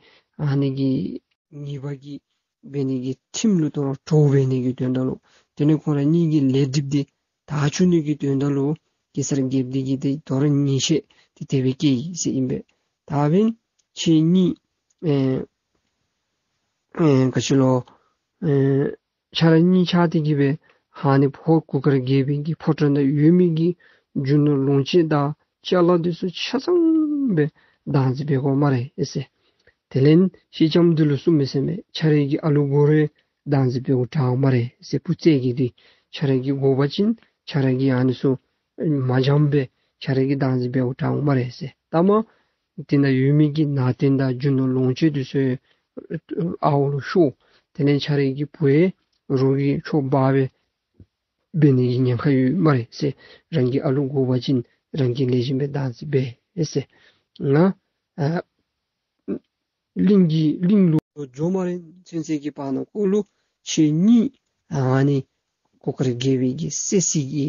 ཨ་ནི་གི་ཉེས་པ་གི་འབད་ནི་གི་ཁྲིམས་ལུ་དོ་རུང་གྲོགས་འབད་ནི་གི་དོན་དག་ལུ་དེ་ལས་ཁོང་ར་གཉིས་ཀྱི་ལས་སྒྲིབ་འདི་དག་བཅུག་ནི་གི་དོན་དག་ལུ་གེ་སར་རྒྱལཔོ་འདི་གིས་ཏེ་དོ་རུང་ཉེས་ཆད་འདི་དེ་སྦེ་བཀལ་ཡི་ཟེར་ཨིན་པས། ད་འབདན་ཁྱེད་གཉིས་ཨེ་ཨེ་ག་ཅི་ལོ་ཨེ་ཆ་ར་གཉིས་ཆ་སྟེ་གི་སྦེ་ཧ་ནི་ཧོར་གུར་དཀར་རྒྱལ་པོའི་གི་ཕོ་བྲང་ནང་ཡོད་མི་གི་རྒྱུ་ནོར་ལོངས་སྤྱོད་དང་ཅ་ལ་འདི་ཚུ་ཆ་ཚང་སྦེ་བདག་འཛིན་འབད་དགོ་སྨ་རེ་ཟེར། དེ་ལས་ཤེལ་ལྕམ་འདི་ལུ་གསུངམ་མས་ཟེར་མས། ཁྱོད་རའི་གི་ཨ་ལུ་དགོ་རུང་བདག་འཛིན་འབད་དགོ་དྲག་འོང་སྨ་རེ་ཟེར། བུ་བཙས་ཀྱི་འདི་ཁྱོད་རའི་གི་དགོ་པ་ཅིན་ཁྱོད་རའི་གི་ཨ་ནི་ཚུ་མ་འཇམ་སྦེ་ཁྱོད་རའི་གི་བདག་འཛིན་འབད་དགོ་དྲག་འོང་སྨ་རེ་ཟེར། ད་མ་དེ་ནང་ཡོད་མི་གི་ནང་རྟེན་དང་རྒྱུ་ནོར་ལོངས་སྤྱོད་འདི་ཚུ་ཨརཝ་ལུ་ཤོར། དེ་ལས་ཁྱོད་རའི་གི་བུ་ཡང་རོགས་ཀྱི་ཕྱོགས་འབག་སྦེ་འབད་ནི་གི་ཉེན་ཁ་ཡོད་སྨ་རེ་ཟེར། རང་གི་ཨ་ལུ་དགོ་པ་ཅིན་རང་གིས་ལེགས་ཤོམ་སྦེ་བདག་འཛིན་འབད་ཟེར། ང་ཨ་གླིང་གི་གླིང་ལུ་ ལོག་འགྱོ་མ་རན་ཚུན་ཚོད་ཀྱི་བར་ན་ཀོ་ལུ་ཁྱེད་གཉིས་ཨ་ནི་གུར་དཀར་རྒྱལ་པོའི་གི་སྲས་སྲིད་ཀྱི་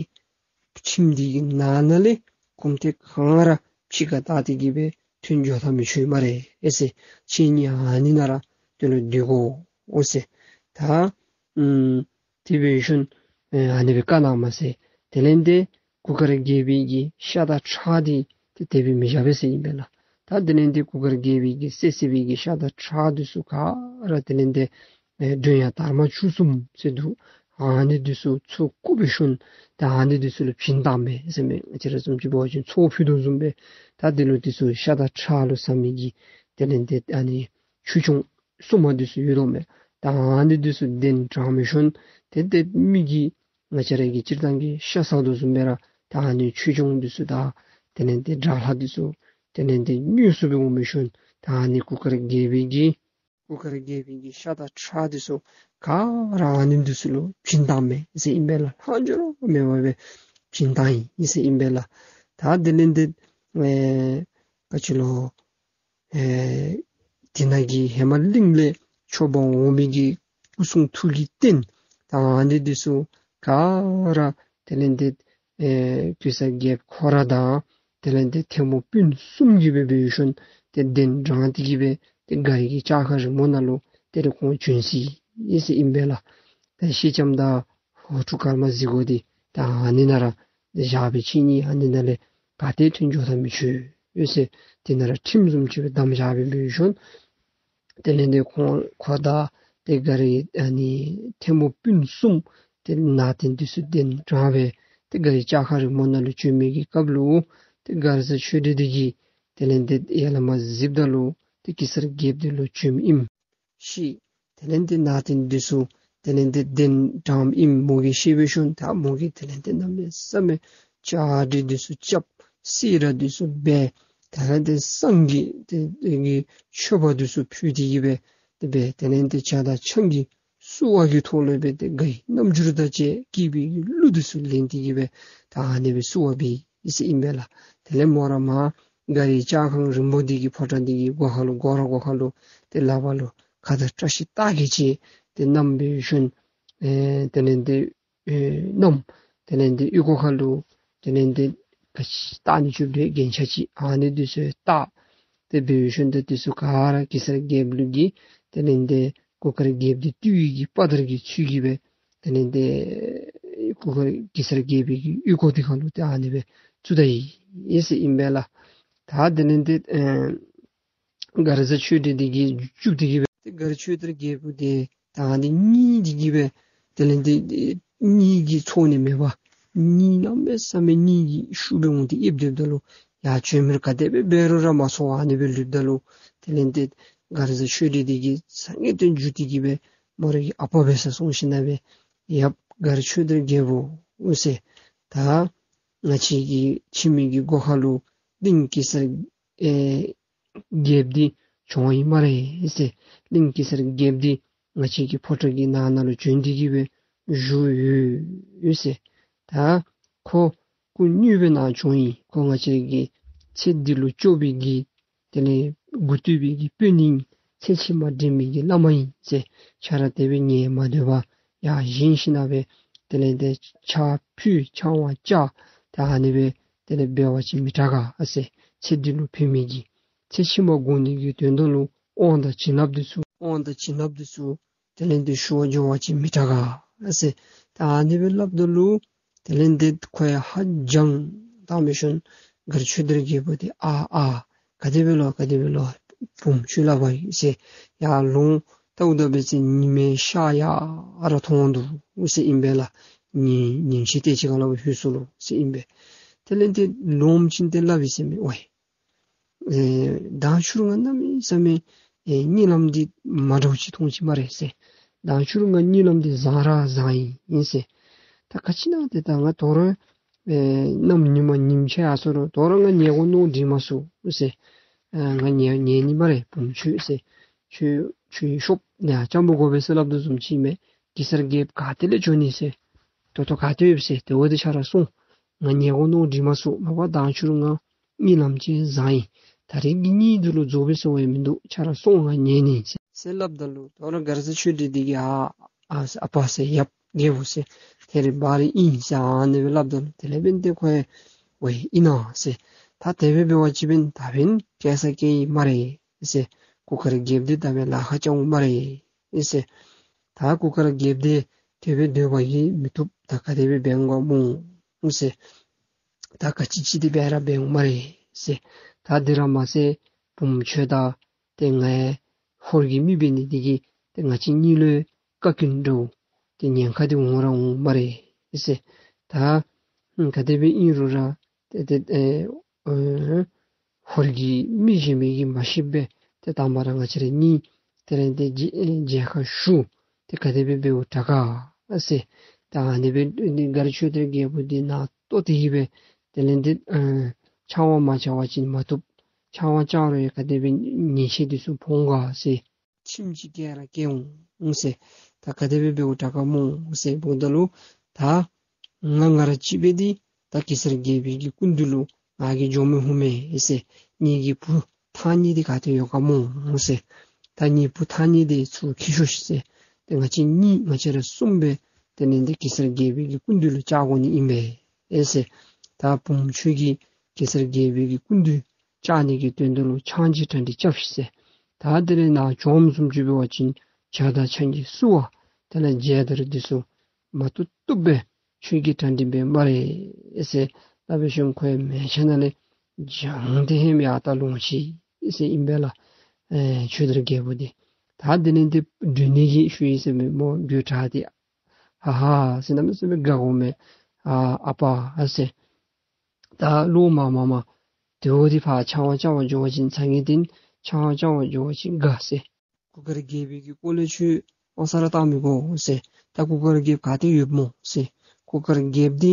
ཁྱིམ་འདི་གི་ནང་ན་ལས་གོམ་ཐེངས་གང་ར་ཕྱི་ཁར་བལྟ་སྟེ་གི་སྦེ་ཐོན་འགྱོ་ཐབས་མི་ཆོག་སྨ་རེ་ཨེ་ཟེར། ཁྱེད་གཉིས་ཨ་ནི་ནང་ར་དེ་ལུ་སྡོད་དགོ་ཨོ་ཟེར། ད་ཨམ་དེ་སྦེ་ཞིནམ་ཨ་ནི་སྦེ་བཀའ་གནངམ་མས་ཟེར། དེ་ལས་ཏེ་གུར་དཀར་རྒྱལ་པོའི་གི་ཤ་དང་ཁྲག་འདི་ཏེ་དེ་སྦེ་མི་བཞག་པས་ཟེར་ཨིན་པས་ལགས། ད་དེ་ལས་ཏེ་གུར་དཀར་རྒྱལ་པོའི་གི་སྲས་སྲིད་པའི་གི་ཤ་དང་ཁྲག་འདི་ཚུ་ག་ར་དེ་ལས་ཏེ་ཨེ་མགྲོན་ཡང་དར་མ་བཅུ་གསུམ་ཟེར་འདུག། ཨ་ནི་འདི་ཚུ་ཚུར་བཀུག་སྦེ་ཞིནམ་ད་ཨ་ནི་འདི་ཚུ་ལུ་བྱིན་བཏངམ་མས་ཟེར་མས། ང་བཅས་ར་བཟུམ་ཅིག་འབད་བ་ཅིན་ཚོགས་ཕུལ་དོ་བཟུམ་སྦེ་ད་དེ་ལུ་འདི་ཚུ་ཤ་དང་ཁྲག་ལུ་བཟའ་མི་གི་དེ་ལས་ཏེ་ཨ་ནི་ཆོས་སྐྱོང་སྲུང་མ་འདི་ཚུ་ཡོད་དོ་མས། ད་ཨ་ནི་འདི་ཚུ་གདན་དྲངས་སྦེ་ཞིནམ་ཏེ་ཏེ་མི་གིས་ང་བཅས་ར་གི་སྤྱིར་བཏང་གི་ཤ་བཟའ་དོ་བཟུམ་སྦེ་ར་ད་ཨ་ནི་ཆོས་སྐྱོང་འདི་ཚུ་དང་དེ་ལས་ཏེ་དགྲ་ལྷ་འདི་ཚུ་དེ་ལས་ཏེ་དངོས་སུ་སྦེ་འོང་སྦེ་ཞིནམ་ད་ཨ་ནི་གུར་དཀར་རྒྱལ་པོའི་གི་གུར་དཀར་རྒྱལ་པོའི་གི་ཤ་དང་ཁྲག་འདི་ཚུ་ག་ར་ཨ་ནི་འདི་ཚུ་ལུ་བྱིན་བཏངམ་མས་ཟེར་ཨིན་པས་ལགས། ལྷག་འཕྲོ་མེད་པར་སྦེ་བྱིན་བཏང་ཡི་ཟེར་ཨིན་པས་ལགས། ད་དེ་ལས་ཏེ་ཨེ་ག་ཅི་ལོ་ཨེ་དེ་ནང་གི་ཧེ་མ་གླིང་ལས་མཆོད་པར་འོང་མི་གི་སྐུ་གསུང་ཐུགས་ཀྱི་རྟེན་ད་ཨ་ནི་འདི་ཚུ་ག་ར་དེ་ལས་ཏེ་ཨེ་གེ་སར་རྒྱལཔོ་ཁོ་ར་དང་དེ་ལས་ཏེ་ཐལ་མོ་སྤུན་གསུམ་གྱིས་སྦེ་འབད་ཞིནམ་ཏེ་གདན་དྲངས་ཏེ་གི་སྦེ་ཏེ་མགར་གྱི་ལྕགས་མཁར་རིང་མོ་ནང་ལུ་ཏེ་རེ་ཁོང་བྱོན་ཅི་ཨིན་ཟེར་ཨིན་པས་ལགས། ཏེ་ཤེལ་ལྕམ་དང་ཧོར་ཕྲུག་ཀརྨ་གཟིག་གོ་འདི་ད་ཨ་ནི་ནང་ར་བཞག་སྦེ་ཁྱེད་གཉིས་ཨ་ནི་ནང་ལས་ག་ཏེ་ཐོན་འགྱོ་ཐབས་མི་ཆོག་ཟེར། དེ་ནང་ར་ཁྲིམས་བཟུམ་ཅིག་སྦེ་བསྡམས་བཞག་སྦེ་འབད་ཞིནམ་དེ་ལས་ཏེ་ཁོང་ཁོ་དང་ཏེ་མགར་ཨ་ནི་ཐལ་མོ་སྤུན་གསུམ་ཏེ་ནང་རྟེན་འདི་ཚུ་གདན་དྲངས་སྦེ་ཏེ་མགར་གྱི་ལྕགས་མཁར་རིང་མོ་ནང་ལུ་བྱོན་མི་གི་སྐབས་ལུ་ཏེ་མགར་བཟའ་ཆོས་སྒྲོན་འདི་གིས་དེ་ལས་ཏེ་ཡར་ལས་མར་གཟིགསཔ་ད་ལུ་ཏེ་གེ་སར་རྒྱལཔོ་འདི་ལོག་བྱོནམ་ཨིནམ་ཤེས། དེ་ལས་ཏེ་ནང་རྟེན་འདི་ཚུ་དེ་ལས་ཏེ་གདན་དྲངམ་ཨིནམ་མོ་གིས་ཤེས་སྦེ་ཞིནམ་ད་མོ་གིས་དེ་ལས་ཏེ་གནམ་མེད་ས་མེད་བཅའ་སྒྲིག་འདི་ཚུ་རྐྱབ། སེར་ར་འདི་ཚུ་སྦེ་དེ་ལས་ཏེ་བསང་གི་ཏེ་དེ་གི་མཆོད་པ་འདི་ཚུ་ཕུལ་ཏེ་གི་སྦེ་དེ་སྦེ་དེ་ལས་ཏེ་ཇ་དང་ཆང་གི་བསུ་བ་གི་ཐོག་ལས་སྦེ་ཏེ་མགར་གྱི་རྣམ་འགྱུར་དང་བཅས་སྐྱེས་པའི་གླུ་འདི་ཚུ་ལེན་ཏེ་གི་སྦེ་ད་ཨ་ནི་སྦེ་བསུ་བ་འབད་ཡི་ཟེར་ཨིན་པས་ལགས། དེ་ལས་མོ་ར་མར་མགར་གྱི་ལྕགས་མཁར་རིང་མོ་འདི་གི་ཕོ་བྲང་འདི་གི་སྒོ་ཁ་ལུ་སྒོ་ར་སྒོ་ཁ་ལུ་ཏེ་ལག་པ་ལུ་ཁ་དར་བཀྲ་ཤིས་རྟགས་བརྒྱད་ཅིག་ཏེ་བསྣམས་སྦེ་ཞིནམ་ཨེ་དེ་ལས་ཏེ་ཨེ་བསྣམས། དེ་ལས་ཏེ་ཨོལ་ལྐོག་ཁ་ལུ་དེ་ལས་ཏེ་ག་ཅི་བཏགས་ནི་ཚུ་སྦེ་རྒྱན་ཆ་ཅིག་ཨ་ནི་འདི་ཚུ་བཏགས། ཏེ་འབད་ཞིནམ་ཏེ་འདི་ཚུ་ག་ར་གེ་སར་རྒྱལཔོ་ལུ་གིས་དེ་ལས་ཏེ་གུར་དཀར་རྒྱལཔོ་འདི་བཏུལ་བའི་གི་དཔའ་དར་གྱི་ཚུལ་གྱིས་སྦེ་དེ་ལས་ཏེ་གུར་དཀར་གེ་སར་རྒྱལ་པོའི་གི་ཨོལ་ལྐོག་འདི་ཁ་ལུ་ཏེ་ཨ་ནི་སྦེ་བཙུགས་ད་ཡི་ཟེར་ཨིན་པས་ལགས། ད་དེ་ལས་ཏེ་ཨེ་མགར་བཟའ་ཆོས་སྒྲོན་འདི་གིས་བཅུག་སྟེ་གི་སྦེ་ཏེ་མགར་ཆོས་དར་རྒྱལ་པོ་འདི་ད་ཨ་ནི་གཉིད་འདི་གིས་སྦེ་དེ་ལས་ཏེ་གཉིད་ཀྱིས་ཚོར་ནི་མེད་པར་གཉིད་གནམ་མེད་ས་མེད་གཉིད་ཀྱི་ཤུགས་སྦེ་འོང་སྟེ་ཨེབ་སྡོདཔ་ད་ལུ་ཡར་བྱོན་མི་ར་ག་དེ་སྦེ་འབད་རུང་ར་མ་ཚོར་བར་ཨ་ནི་སྦེ་ལུསཔ་ད་ལུ་དེ་ལས་ཏེ་མགར་བཟའ་ཆོས་སྒྲོན་འདི་གིས་ས་ངེས་ཏེ་འགྱོ་སྟེ་གི་སྦེ་མོ་ར་གི་ཨ་པ་འབད་སར་སོང་ཞིནམ་ལས་སྦེ་ཡབ་མགར་ཆོས་དར་རྒྱལ་པོ་ཟེར། ད་ང་བཅས་ཀྱི་ཁྱིམ་གྱི་སྒོ་ཁ་ལུ་གླིང་གེ་སར་ཨེ་རྒྱལཔོ་འདི་བྱོན་ཡི་སྨ་རེ་ཟེར། གླིང་གེ་སར་རྒྱལཔོ་འདི་ང་བཅས་ཀྱི་ཕོ་བྲང་གི་ནང་ན་ལུ་བྱོན་ཏེ་གི་སྦེ་བཞུགས་ཡོད་ཟེར། ད་ཁོ་སྐུ་དངོས་སྦེ་ནཱ་བྱོན་ཡི། ཁོ་ང་བཅས་ཀྱི་ཚེ་འདི་ལུ་སྐྱོབ་པའི་གི་དེ་ལས་མགུ་བཏུད་པའི་གི་དཔོན་ཨིན། ཚེ་ཕྱི་མ་འདྲེན་པའི་གི་བླ་མ་ཨིན་ཟེར། ཆ་ར་དེ་སྦེ་ཉན་མ་སྡོད་པར་ཡར་བཞེངས་ཞིནམ་ལས་སྦེ་དེ་ལས་ཏེ་ཕྱག་ཕུལ་ཕྱག་དབང་བཅར། ད་ཨ་ནི་སྦེ་དེ་ལས་འབད་བ་ཅིན་མི་དྲག་ག་ཟེར། ཚེ་འདི་ལུ་ཕན་མི་གི་ཚེ་ཕྱི་མ་དགོ་ནི་གི་དོན་དག་ལུ་དབང་དང་བྱིན་རླབས་འདི་ཚུ་དབང་དང་བྱིན་རླབས་འདི་ཚུ་དེ་ལས་ཏེ་ཞུ་བར་འགྱོ་བ་ཅིན་མི་དྲག་ག་ཟེར། ད་ཨ་ནི་སྦེ་སླབ་ད་ལུ་དེ་ལས་ཏེ་ཁོ་ཡང་ཧ་ཅང་དག་སྦེ་ཞིནམ་མགར་ཆོས་དར་རྒྱལ་པོ་འདི་ཨ་ཨ་ག་དེ་སྦེ་ལོ་ག་དེ་སྦེ་ལོ་བུམོ་ཁྱོད་སླབ་པ་ཡི་ཟེར། ཡར་ལོང་བལྟཝ་ད་འབད་བ་ཅིན་ཉི་མའི་ཤར་ཡར་ར་མཐོང་འདུག་ཟེར་ཨིན་པས་ལགས། ཉིམ་ཉིམ་ཅིག་ཏེ་ཅིག་ཁར་ལུ་ལྷོད་སོ་ལོ་ཟེར་ཨིན་པས། དེ་ལས་ཏེ་ལོངམ་ཅིག་ཏེ་སླབ་ཡི་ཟེར་མས། ཝའི་ཨེ་མདང་ཕྱི་རུ་ང་གནམ་མེད་ས་མེད་ཨེ་གཉིད་ལམ་འདི་མ་འདྲཝ་ཅིག་མཐོང་ཅི་སྨ་རེ་ཟེར། མདང་ཕྱི་རུ་ང་གཉིད་ལམ་འདི་བཟང་ར་བཟང་ཡི་ཨིན་ཟེར། ད་ག་ཅི་ཨིན་ན་ཏེ་ད་ང་དོ་རུང་ཨེ་གནམ་ཉིན་མ་ཉིམ་ཆ་ཡར་སོ་རུང་དོ་རུང་ང་ཉལ་དགོ་མནོ་དྲན་མ་ཚུགས་ཟེར། ཨ་ང་ཉལ་ཉལ་ནི་སྨ་རེ་བུམོ་ཁྱོད་ཟེར། ཁྱོད་ཁྱོད་ཤོབ་ནི་ཧ་ཅང་མ་དགོ་པས་ཟེར་སླབ་དོ་བཟུམ་ཅིག་མས། གེ་སར་རྒྱལཔོ་ག་ཏེ་ལས་བྱོན་ནི་ཟེར། ད་ལྟོ་ག་ཏེ་ཡོདཔ་ཟེར། དེ་འབདཝ་ད་ཆ་ར་སོང་། ང་ཉལ་དགོ་མནོ་དྲན་མ་ཚུགས། མ་པ་མདང་ཕྱི་རུ་ང་གཉིད་ལམ་ཅིག་བཟང་ཡི། ད་རིས་ཀྱི་གཉིད་འདི་ལུ་རྫོགས་པས་ཟེར་བ་ཡང་མིན་འདུག། ཆ་ར་སོང་ང་ཉལ་ནི་ཟེར། ཟེར་སླབ་ད་ལུ་དོ་རུང་མགར་བཟའ་ཆོས་སྒྲོན་འདི་གིས་ཨ་ཨ་ཨ་པ་ཟེར་ཡབ་རྒྱལ་པོ་ཟེར་ཐད་རི་བ་རི་ཨིན་ཟེར་ཨ་ནི་སྦེ་སླབ་ད་ལུ་དེ་ལས་འབདན་ཏེ་ཁོ་ཡང་ཝའེ་ཨིན་ན་ཟེར། ད་དེ་སྦེ་འབད་བ་ཅིན་འབདན་ད་འབདན་སྐྱེལ་ས་སྐྱེལ་ཡི་སྨ་རེ་ཟེར། གུར་དཀར་རྒྱལཔོ་འདི་ད་འབདན་ལཱ་ཁག་རྐྱབ་འོང་སྨ་རེ་ཟེར། ད་གུར་དཀར་རྒྱལཔོ་འདི་དེ་སྦེ་སྡོད་པ་གིས་མི་བཏུབ། ད་ག་དེ་སྦེ་འབད་འོང་ག་སྨོ་ཟེར། ད་ག་ཅི་ཅིག་འདི་འབད་ར་འབད་འོང་སྨ་རེ་ཟེར། ད་འདི་ར་མ་ཚད་བུམོ་ཁྱོད་ད་ཏེ་ང་ཧོར་གྱི་མི་འབད་ནི་འདི་གིས་ཏེ་ང་བཅས་གཉིས་ལུ་བཀའ་བཀྱོན་འདྲཝ་ཏེ་ཉེན་ཁ་འདི་འོང་ར་འོང་སྨ་རེ་ཟེར། ད་ཨ་ག་དེ་སྦེ་ཨིན་རུང་ར་ཏེ་ཏེ་ཨེ་ཨེ་ཧོར་གྱི་མི་གཞན་མི་གིས་མ་ཤེས་པར་ཏེ་དང་པ་ར་ང་བཅས་ར་གཉིས་དེ་ལས་ཏེ་མཇལ་ཁ་ཞུ། ཏེ་ག་དེ་སྦེ་འབདཝ་དྲག་ག་ཟེར། ད་ཨ་ནི་སྦེ་ནི་མགར་ཆོས་དར་རྒྱལ་པོ་འདི་ནང་ལྟོ་སྟེར་གྱི་སྦེ་དེ་ལས་ཏེ་ཨ་ཆང་བ་མ་བཅའ་བ་ཅིན་མ་བཏུབ། ཆང་བ་བཅའ་རུང་ཡང་ག་དེ་སྦེ་ཉེས་ཆད་འདི་ཚུ་ཕོག་འོང་ག་ཟེར། ཁྱིམ་ཅིག་སྐྱེལ་ར་སྐྱེལ་འོང་ཟེར། ད་ག་དེ་སྦེ་འབདཝ་དྲག་ག་སྨོ་ཟེར་འབདཝ་ད་ལུ་ད་ང་ང་ར་གཅིག་སྦེ་འདི་ད་གེ་སར་རྒྱལ་པོའི་གི་སྐུ་མདུན་ལུ་ང་གིས་འགྱོ་མི་འོང་མས་ཟེར། ངེ་གི་བུ་ཐང་རྙེད་འདི་ག་ཏེ་ཡོད་ག་སྨོ་ཟེར། ད་ངེ་བུ་ཐང་རྙེད་འདི་ཚུར་འཁྱིད་ཤོག་ཤིག་ཟེར། ཏེ་ང་བཅས་གཉིས་ང་བཅས་ར་གསུམ་སྦེ་དེ་ལས་ཏེ་གེ་སར་རྒྱལ་པོའི་གི་སྐུ་མདུན་ལུ་བཅར་དགོ་ནི་ཨིན་པས་ཟེར། ད་བུམོ་ཁྱོད་ཀྱིས་གེ་སར་རྒྱལ་པོའི་གི་སྐུ་མདུན་བཅར་ནི་གི་དོན་དུ་ལུ་ཆང་ཅིག་གྲ་སྒྲིག་རྐྱབ་ཤིག་ཟེར། ད་དེ་ལས་ནཱ་བྱོནམ་བཟུམ་ཅིག་འབད་བ་ཅིན་ཇ་དང་ཆང་གི་བསུ་བ་དེ་ལས་མཇལ་དར་འདི་ཚུ་མ་བཏུབ་བཏུབ་སྦེ་ཁྱོད་ཀྱིས་གྲ་སྒྲིག་འབད་སྨ་རེ་ཟེར། ད་འབད་ཞིནམ་ཁོ་ཡང་མལ་ཆ་ནང་ལས་བྱང་སྟེ་ཧེ་མ་ཡར་ལྟ་ལོང་ཅི་ཟེར་ཨིན་པས་ལགས། ཨེ་ཆོས་དར་རྒྱལ་པོ་འདི་ད་དེ་ལས་ཏེ་སྒྲོན་ནི་གི་ཞུ་ཡི་ཟེར་མས་སྨོ། སྒྲོན་དྲག་སྟེ་ཧ་ཧ་ཟེར་གནམ་མེད་ས་མེད་དགའ་དགོ་མས། ཨ་ཨ་པ་ཨ་ཟེར། ད་ལོག་མ་མ་མ་དེ་འོ་འདི་ཕར་ཆང་བ་བཅའ་བར་འགྱོ་བ་ཅིན་ཚ་ངེས་ཏེ་ཆང་བ་བཅའ་བར་འགྱོ་བ་ཅིན་དགའ་ཟེར། གུར་དཀར་རྒྱལ་པོའི་གི་སྐོར་ལས་ཁྱོད་མནོ་བསམ་ར་བཏང་མི་དགོ་ཟེར། ད་གུར་དཀར་རྒྱལཔོ་ག་ཏེ་ཡོདཔ་སྨོ་ཟེར། གུར་དཀར་རྒྱལཔོ་འདི་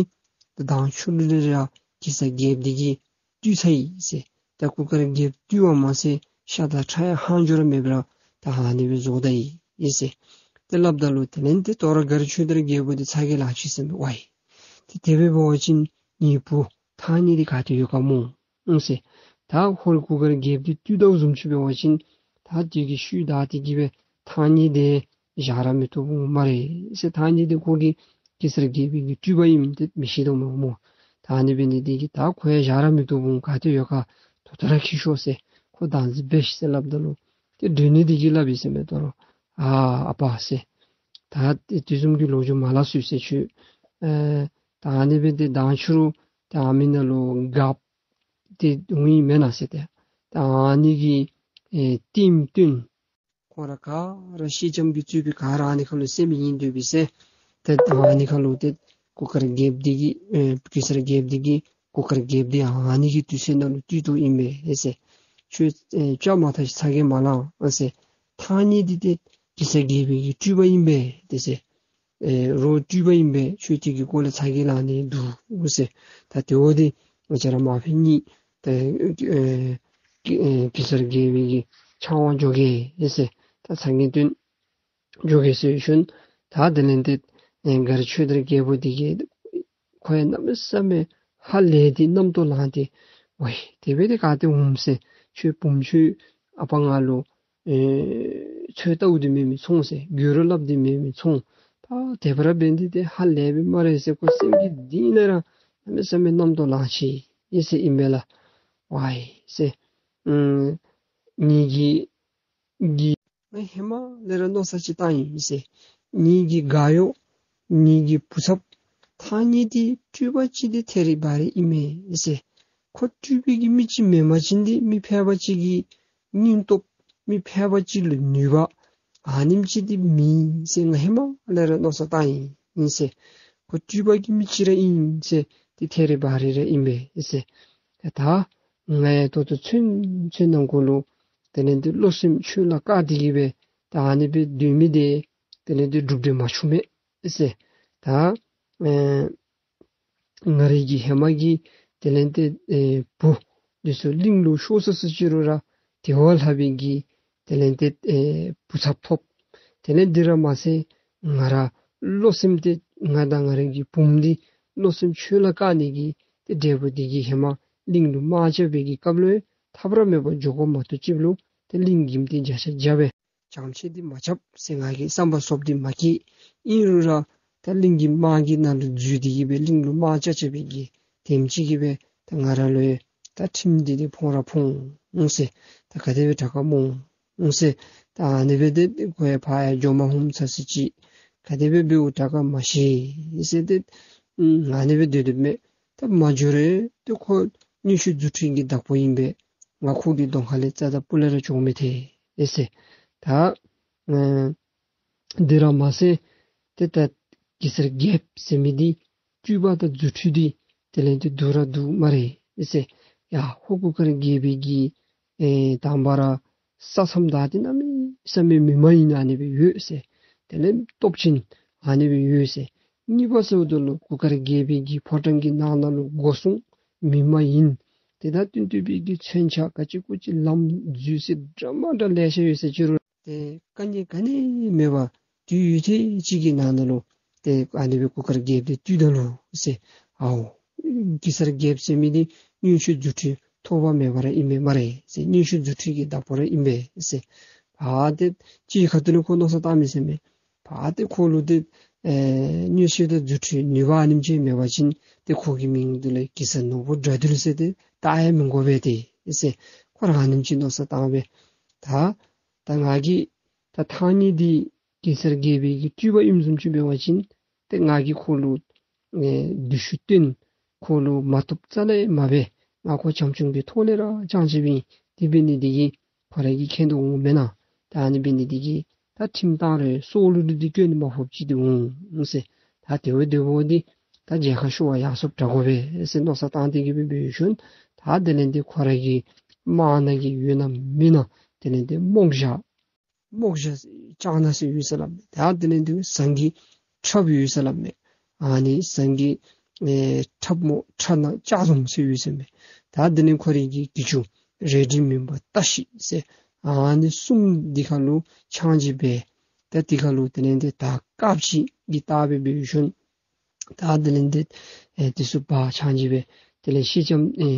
ད་མདང་ཕྱི་རུ་ལས་ར་གེ་སར་རྒྱལཔོ་འདི་གིས་བཏུལ་ཚར་ཡི་ཟེར། ད་གུར་དཀར་རྒྱལཔོ་བཏུལ་བ་མ་ཚད་ཤ་དང་ཁྲག་ཡང་ལྷག་འཕྲོ་ར་མེད་པར་ད་ཨ་ནི་སྦེ་བཟོ་ད་ཡི་ཟེར། ཏེ་སླབ་ད་ལུ་དེ་ལས་ཏེ་དོ་རུང་མགར་ཆོས་དར་རྒྱལ་པོ་འདི་ཚ་གྱང་ལང་ཅི་ཟེར་མས། ཝའི་ཏེ་དེ་སྦེ་འབད་བ་ཅིན་ངེ་བུ་ཐང་རྙེད་འདི་ག་ཏེ་ཡོད་ག་སྨོ་ཟེར། ད་ཧོར་གུར་དཀར་རྒྱལཔོ་འདི་བཏུལ་ད་བཟུམ་ཅིག་འབད་བ་ཅིན་ད་དེ་གི་ཤུལ་བདའ་སྟེ་གི་སྦེ་ཐང་རྙེད་འདི་བཞག་ར་མི་བཏུབ་འོང་སྨ་རེ་ཟེར། ཐང་རྙེད་འདི་ཁོ་གིས་གེ་སར་རྒྱལ་པོའི་གི་སྤྲུལ་པ་ཨིནམ་འདི་མི་ཤེས་དོ་མས་སྨོ། ད་ཨ་ནི་འབད་ནི་འདི་གིས་ད་ཁོ་ཡང་བཞག་ར་མི་བཏུབ་འོང་། ག་ཏེ་ཡོད་ག་ད་ལྟོ་ར་འཁྱིད་ཤོག་ཟེར། ཁོ་བདག་འཛིན་འབད་ཤིག་ཟེར་སླབ་ད་ལུ་ཏེ་སྒྲོན་ནི་འདི་གིས་སླབ་ཡི་ཟེར་མས། དོ་རུང་ཨ་ཨ་པ་ཟེར། ད་དེ་དེ་བཟུམ་གྱི་ལོ་རྒྱུས་མ་སླབ་ཟེར་ཁྱོད། ཨེ་ད་ཨ་ནི་འབད་དེ་མདང་ཕྱི་རུ་ད་ཨ་མི་ནང་ལུ་དགའ་སྟེ་འོང་ཡི་མེན་ན་ཟེར་ཏེ། ད་ཨ་ནི་གི་ཨེ་ལྟདམོ་སྟོན། ཁོང་ར་ག་ར་ཤེས་ལྕམ་གྱིས་གཙོས་པའི་ག་ར་ཨ་ནི་ཁ་ལུ་སེམས་ཡེངས་སྡོད་པས་ཟེར། ཏེ་ད་ཨ་ནི་ཁ་ལུ་ཏེ་གུར་དཀར་རྒྱལཔོ་འདི་གིས་ཨེ་གེ་སར་རྒྱལཔོ་འདི་གིས་གུར་དཀར་རྒྱལཔོ་འདི་ཨ་ནི་གི་དུས་ཚོད་ནང་ལུ་བཏུལ་དོ་ཨིན་པས་ཟེར། ཁྱོད་ཨེ་ཅ་མ་ཐག་ཅིག་ཚ་གྱང་མ་ལང་ཟེར། ཐང་རྙེད་འདི་ཏེ་གེ་སར་རྒྱལ་པོའི་གི་སྤྲུལ་པ་ཨིན་པས་ཏེ་ཟེར། ཨེ་རོགས་སྤྲུལ་པ་ཨིན་པས། ཁྱོད་དེ་གི་སྐོར་ལས་ཚ་གྱང་ལང་ནི་འདུག་ཟེར། ད་དེ་འོ་འདི་ང་བཅས་ར་མ་ཕན་གཉིས་ཏེ་ཨེ་གེ་ཨེ་གེ་སར་རྒྱལ་པོའི་གི་ཕྱག་དབང་འཇོག་གེ་ཟེར། ད་ཚ་གྱང་སྟོན་འཇོག་གེ་ཟེར་ཞུ་ནི། ད་དེ་ལས་ཏེ་ཨེ་མགར་ཆོས་དར་རྒྱལ་པོ་འདི་གིས་ཁོ་ཡང་གནམ་མེད་ས་མེད་ཧ་ལས་ཏེ་རྣམ་རྟོག་ལངས་ཏེ་ཝའི་དེ་སྦེ་ཏེ་ག་ཏེ་འོང་ཟེར། ཁྱོད་བུམོ་ཁྱོད་ཨ་པ་ང་ལུ་ཨེ་ཚོད་ལྟཝ་འདི་མེད་མི་ཚུགས་ཟེར། དགོད་བྲོ་སླབ་འདི་མེད་མི་ཚུགས། ད་དེ་སྦེ་ར་འབད་ནི་འདི་ཏེ་ཧ་ལས་པས་སྨ་རེ་ཟེར། ཁོ་སེམས་ཀྱི་གཏིང་ལས་ར་གནམ་མེད་ས་མེད་རྣམ་རྟོག་ལང་ཅི་ཨིན་ཟེར་ཨིན་པས་ལགས། ཝའི་ཟེར། ཨམ་ངེ་གི་གི་ང་ཧེ་མ་ལས་ར་མནོ་བསམ་ཅིག་བཏང་ཡི་ཟེར། ངེ་གི་རྒས་ཡོལ་ངེ་གི་བུ་ཚབ་ཐང་རྙེད་འདི་སྤྲུལ་པ་ཅིག་འདི་ཐད་རི་བ་རི་ཨིན་མས་ཟེར། ཁོ་སྤྲུལ་པའི་གི་མི་ཅིག་མེན་པ་ཅིན་འདི་མི་ཕལ་པ་ཅིག་གི་སྙིང་སྟོབས་མི་ཕལ་པ་ཅིག་ལུ་ནུས་པ་ཨ་ནེམ་ཅིག་འདི་མེད་ཟེར་ང་ཧེ་མ་ལས་ར་མནོ་བསམ་བཏང་ཡི་ཟེར། ཁོ་སྤྲུལ་པ་གི་མི་ཅིག་ར་ཨིན་ཟེར། འདི་ཐད་རི་བ་རི་ར་ཨིན་པས་ཟེར། ད་ང་ཡང་ད་ལྟོ་ཚུན་ཚོད་ནང་འཁོད་ལུ་དེ་ལས་འདི་བློ་སེམས་ཆོས་ལ་བཀལ་ཏེ་གི་སྦེ་ད་ཨ་ནི་སྦེ་སྡོད་མི་འདི་དེ་ལས་འདི་གྲུབ་འབྲས་མ་བྱུང་མས་ཟེར། ད་ཨེ་ང་རའི་གི་ཧེ་མ་གི་དེ་ལས་འདི་ཨེ་བུ་འདི་ཚུ་གླིང་ལུ་ཤོར་སོ་སོ་ཅི་རུང་ར་དེ་བ་ལྷག་པའི་གི་དེ་ལས་འདི་ཨེ་བུ་ཚབ་ཐོབ། དེ་ལས་འདི་ར་མ་ཚད་ང་ར་བློ་སེམས་འདི་ང་དང་ང་རའི་གི་བུམོ་འདི་བློ་སེམས་ཆོས་ལ་བཀལ་ནི་གི་ཏེ་འབྲས་བུ་འདི་གིས་ཧེ་མ་གླིང་ལུ་དམག་རྐྱབ་པའི་གི་སྐབས་ལུ་ཐབས་ར་མེད་པར་འགྱོ་དགོ་མ་གཏོགས་ཅིག་ལུ་ཏེ་གླིང་གི་མི་འདི་བརྒྱ་ཆ་བརྒྱ་སྦེ་ བྱང་ཆེན་འདི་མ་རྐྱབ་ཟེར་ང་གིས་བསམ་པ་སོབ་འདི་མ་སྐྱེས། ཨིན་རུང་ར་ད་གླིང་གི་དམག་གི་ནང་ལུ་འཛུལ་ཏེ་གི་སྦེ་གླིང་ལུ་དམག་རྐྱབ་རྐྱབ་པའི་གི་དེམ་ཅིག་གིས་སྦེ་ད་ང་ར་ལུ་ཡང་ད་ཁྲིམས་འདི་འདི་ཕོག་ར་ཕོག་འོང་ཟེར། ད་ག་དེ་སྦེ་དྲག་ག་མོ་འོང་ཟེར། ད་ཨ་ནི་སྦེ་ཏེ་ཁོ་ཡང་ཕར་ཡང་འགྱོ་མ་ཧུམ་ཚ་ས་ཅིག་ག་དེ་སྦེ་འབདཝ་དྲག་ག་མ་ཤེས་ཟེར་ཏེ་ཨ་ནི་སྦེ་སྡོད་སྡོདཔ་མས། ད་མ་འགྱོ་རུང་ཏེ་ཁོ་མངོན་ཤེས་རྫུ་འཕྲུལ་གྱི་བདག་པོ་ཨིན་པས། ང་ཁོ་གི་གདོང་ཁ་ལས་རྩ་དང་སྤུ་ལས་ར་བཅོམ་མི་ཐེག་ཟེར། ད་ཨ་དེ་ར་མ་ཚད་ཏེ་ད་གེ་སར་རྒྱལཔོ་ཟེར་མི་འདི་སྤྲུལ་པ་དང་རྫུ་འཕྲུལ་འདི་དེ་ལས་ཏེ་སྡུག་ར་སྡུག་སྨ་རེ་ཟེར། ཡ་ཧོར་གུར་དཀར་རྒྱལ་པོའི་གི་ཨེ་དང་པ་ར་ས་མཚམས་བདའ་སྟེ་གནམ་མེད་ས་མེད་མི་མ་ཡིན་ཨ་ནི་སྦེ་ཡོད་ཟེར། དེ་ལས་སྟོབས་ཅན་ཨ་ནི་སྦེ་ཡོད་ཟེར། གཉིས་པ་ཟེརཝ་ད་ལུ་གུར་དཀར་རྒྱལ་པོའི་གི་ཕོ་བྲང་གི་ནང་ན་ལུ་སྒོ་སྲུང་མི་མ་ཡིན། དེ་དང་བསྟུན་བསྟུན་པའི་གི་མཚོན་ཆ་ག་ཅི་གུ་ཅི་ལམ་འཛུལ་ས་འདྲ་མ་འདྲ་ལེ་ཤ་ཡོད་ཟེར། ཅི་རུང་ཏེ་དཀའ་ངལ་ག་ནི་མེད་པར་དུས་ཡུན་ཐུང་ཅིག་གི་ནང་ན་ལུ་ཏེ་ཨ་ནི་སྦེ་གུར་དཀར་རྒྱལཔོ་འདི་བཏུལ་ད་ནུག་ཟེར། ཨའོ་གེ་སར་རྒྱལཔོ་ཟེར་མི་འདི་མངོན་ཤེས་རྫུ་འཕྲུལ་ཐོགས་པ་མེད་པ་ར་ཨིན་མས་སྨ་རེ་ཟེར། མངོན་ཤེས་རྫུ་འཕྲུལ་གྱི་བདག་པོ་ར་ཨིན་པས་ཟེར། ཕར་ཏེ་ཅིག་ཁ་ཐུག་ལུ་ཁོ་མནོ་བསམ་བཏང་མི་ཟེར་མས། ཕར་ཏེ་ཁོ་ལུ་ཏེ་ཨེ་མངོན་ཤེས་དང་རྫུ་འཕྲུལ་ནུས་པ་ཨ་ནེམ་ཅིག་མེད་པ་ཅིན་ཏེ་ཁོ་གི་མིང་འདི་ལུ་གེ་སར་ནོར་བུ་དགྲ་འདུལ་ཟེར་ཏེ་བཏགས་ཡང་མི་དགོ་པས་ཏེ་ཟེར། ཁོ་ར་ཨ་ནེམ་ཅིག་མནོ་བསམ་བཏང་སྦེ། ད་ད་ང་གིས་ད་ཐང་རྙེད་འདི་གེ་སར་རྒྱལ་པོའི་གི་སྤྲུལ་པ་ཨིནམ་བཟུམ་ཅིག་འབད་བ་ཅིན་ཏེ་ང་གིས་ཁོ་ལུ་ཨེ་འདི་ཚུ་སྟོན། ཁོ་ལུ་མ་བཏུབ་རྩ་ལས་མ་འབད། ང་ཁོ་བྱམས་སྐྱོང་གི་ཐོག་ལས་ར་བསྐྱངས་ཅི་སྦེ་ཨིན། དེ་འབད་ནི་འདི་གིས་ཁོ་ར་གིས་མཁྱེན་དོ་འོང་མེན་ན། ད་ཨ་ནི་འབད་ནི་འདི་གིས་ད་ཁྲིམས་བཏང་རུང་སྲོག་ལུ་འདི་སྐྱོན་མ་ཕོགཔ་ཅིག་འདི་འོང་ཟེར། ད་དེ་འབདཝ་དེ་འབདཝ་འདི་ད་མཇལ་ཁ་ཞུ་བར་ཡར་སོངམ་དྲག་དགོ་པས་ཟེར་མནོ་བསམ་བཏང་སྟེ་གི་སྦེ་འབད་ཞིནམ་ད་དེ་ལས་ཏེ་ཁོ་ར་གི་དམག་ནང་གི་ཡོད་ན་མེད་ན་དེ་ལས་ཏེ་རྨོག་ཞྭ་རྨོག་ཞྭ་ལྕགས་ནག་ཟེར་ཡོད་ཟེར་སླབ་མས། ད་དེ་ལས་ཏེ་ཟངས་ཀྱི་ཁྲབ་ཡོད་ཟེར་སླབ་མས། ཨ་ནི་ཟངས་ཀྱི་ཨེ་ཁྲབ་མོ་ཁྲབ་ནག་ལྕགས་ཟམ་ཟེར་ཡོད་ཟེར་མས། ད་དེ་ལས་ཁོ་རའི་གི་གྱི་ཅུང་རལ་གྲི་མུན་པ་བལྟ་ཤིག་ཟེར། ཨ་ནི་གསུམ་འདི་ཁར་ལུ་ཆང་ཅིག་འབད། ད་འདི་ཁར་ལུ་དེ་ལས་ཏེ་ད་དཀརཔོ་ཅིག་གི་ལྟག་སྦེ་འབད་ཞིནམ་ད་དེ་ལས་ཏེ་ཨེ་འདི་ཚུ་འབག་ཆང་ཅིག་འབད། དེ་ལས་ཤེལ་ལྕམ་ཨེ་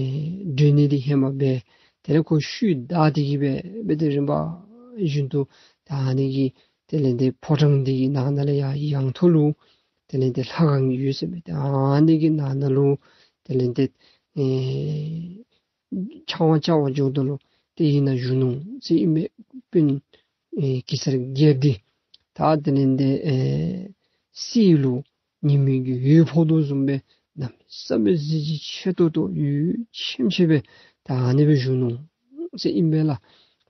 སྒྲོན་ནེ་འདི་ཧེ་མ་འབད། དེ་ལས་ཁོ་ཤུལ་བདའ་སྟེ་གི་སྦེ་འབད་དེ་རིམ་པ་བཞིན་དུ་ད་ཨ་ནི་གི་དེ་ལས་ཏེ་ཕོ་བྲང་འདི་གི་ནང་ན་ལས་ཡར་ཡང་ཐོག་ལུ་དེ་ལས་ཏེ་ལྷ་ཁང་ཡོད་ཟེར་མས། ད་ཨ་ནི་གི་ནང་ན་ལུ་དེ་ལས་ཏེ་ཨེ་ཆང་བ་བཅའ་བར་འགྱོཝ་ད་ལུ་དེ་ཨ་ནཱ་བཞུགས་ནུག་ཟེར་ཨིན་མས། དཔོན་ཨེ་གེ་སར་རྒྱལཔོ་འདི་ད་དེ་ལས་ཏེ་ཨེ་གསེར་ལུ་ཉི་མའི་གི་འོད་ཕོག་དོ་བཟུམ་སྦེ་གནམ་མེད་ས་མེད་གཟི་བརྗིད་ཆེ་ཏོག་ཏོ་འོད་ཆེམ་ཆེམ་སྦེ་ད་ཨ་ནི་སྦེ་བཞུགས་ནུག་ཟེར་ཨིན་པས་ལགས།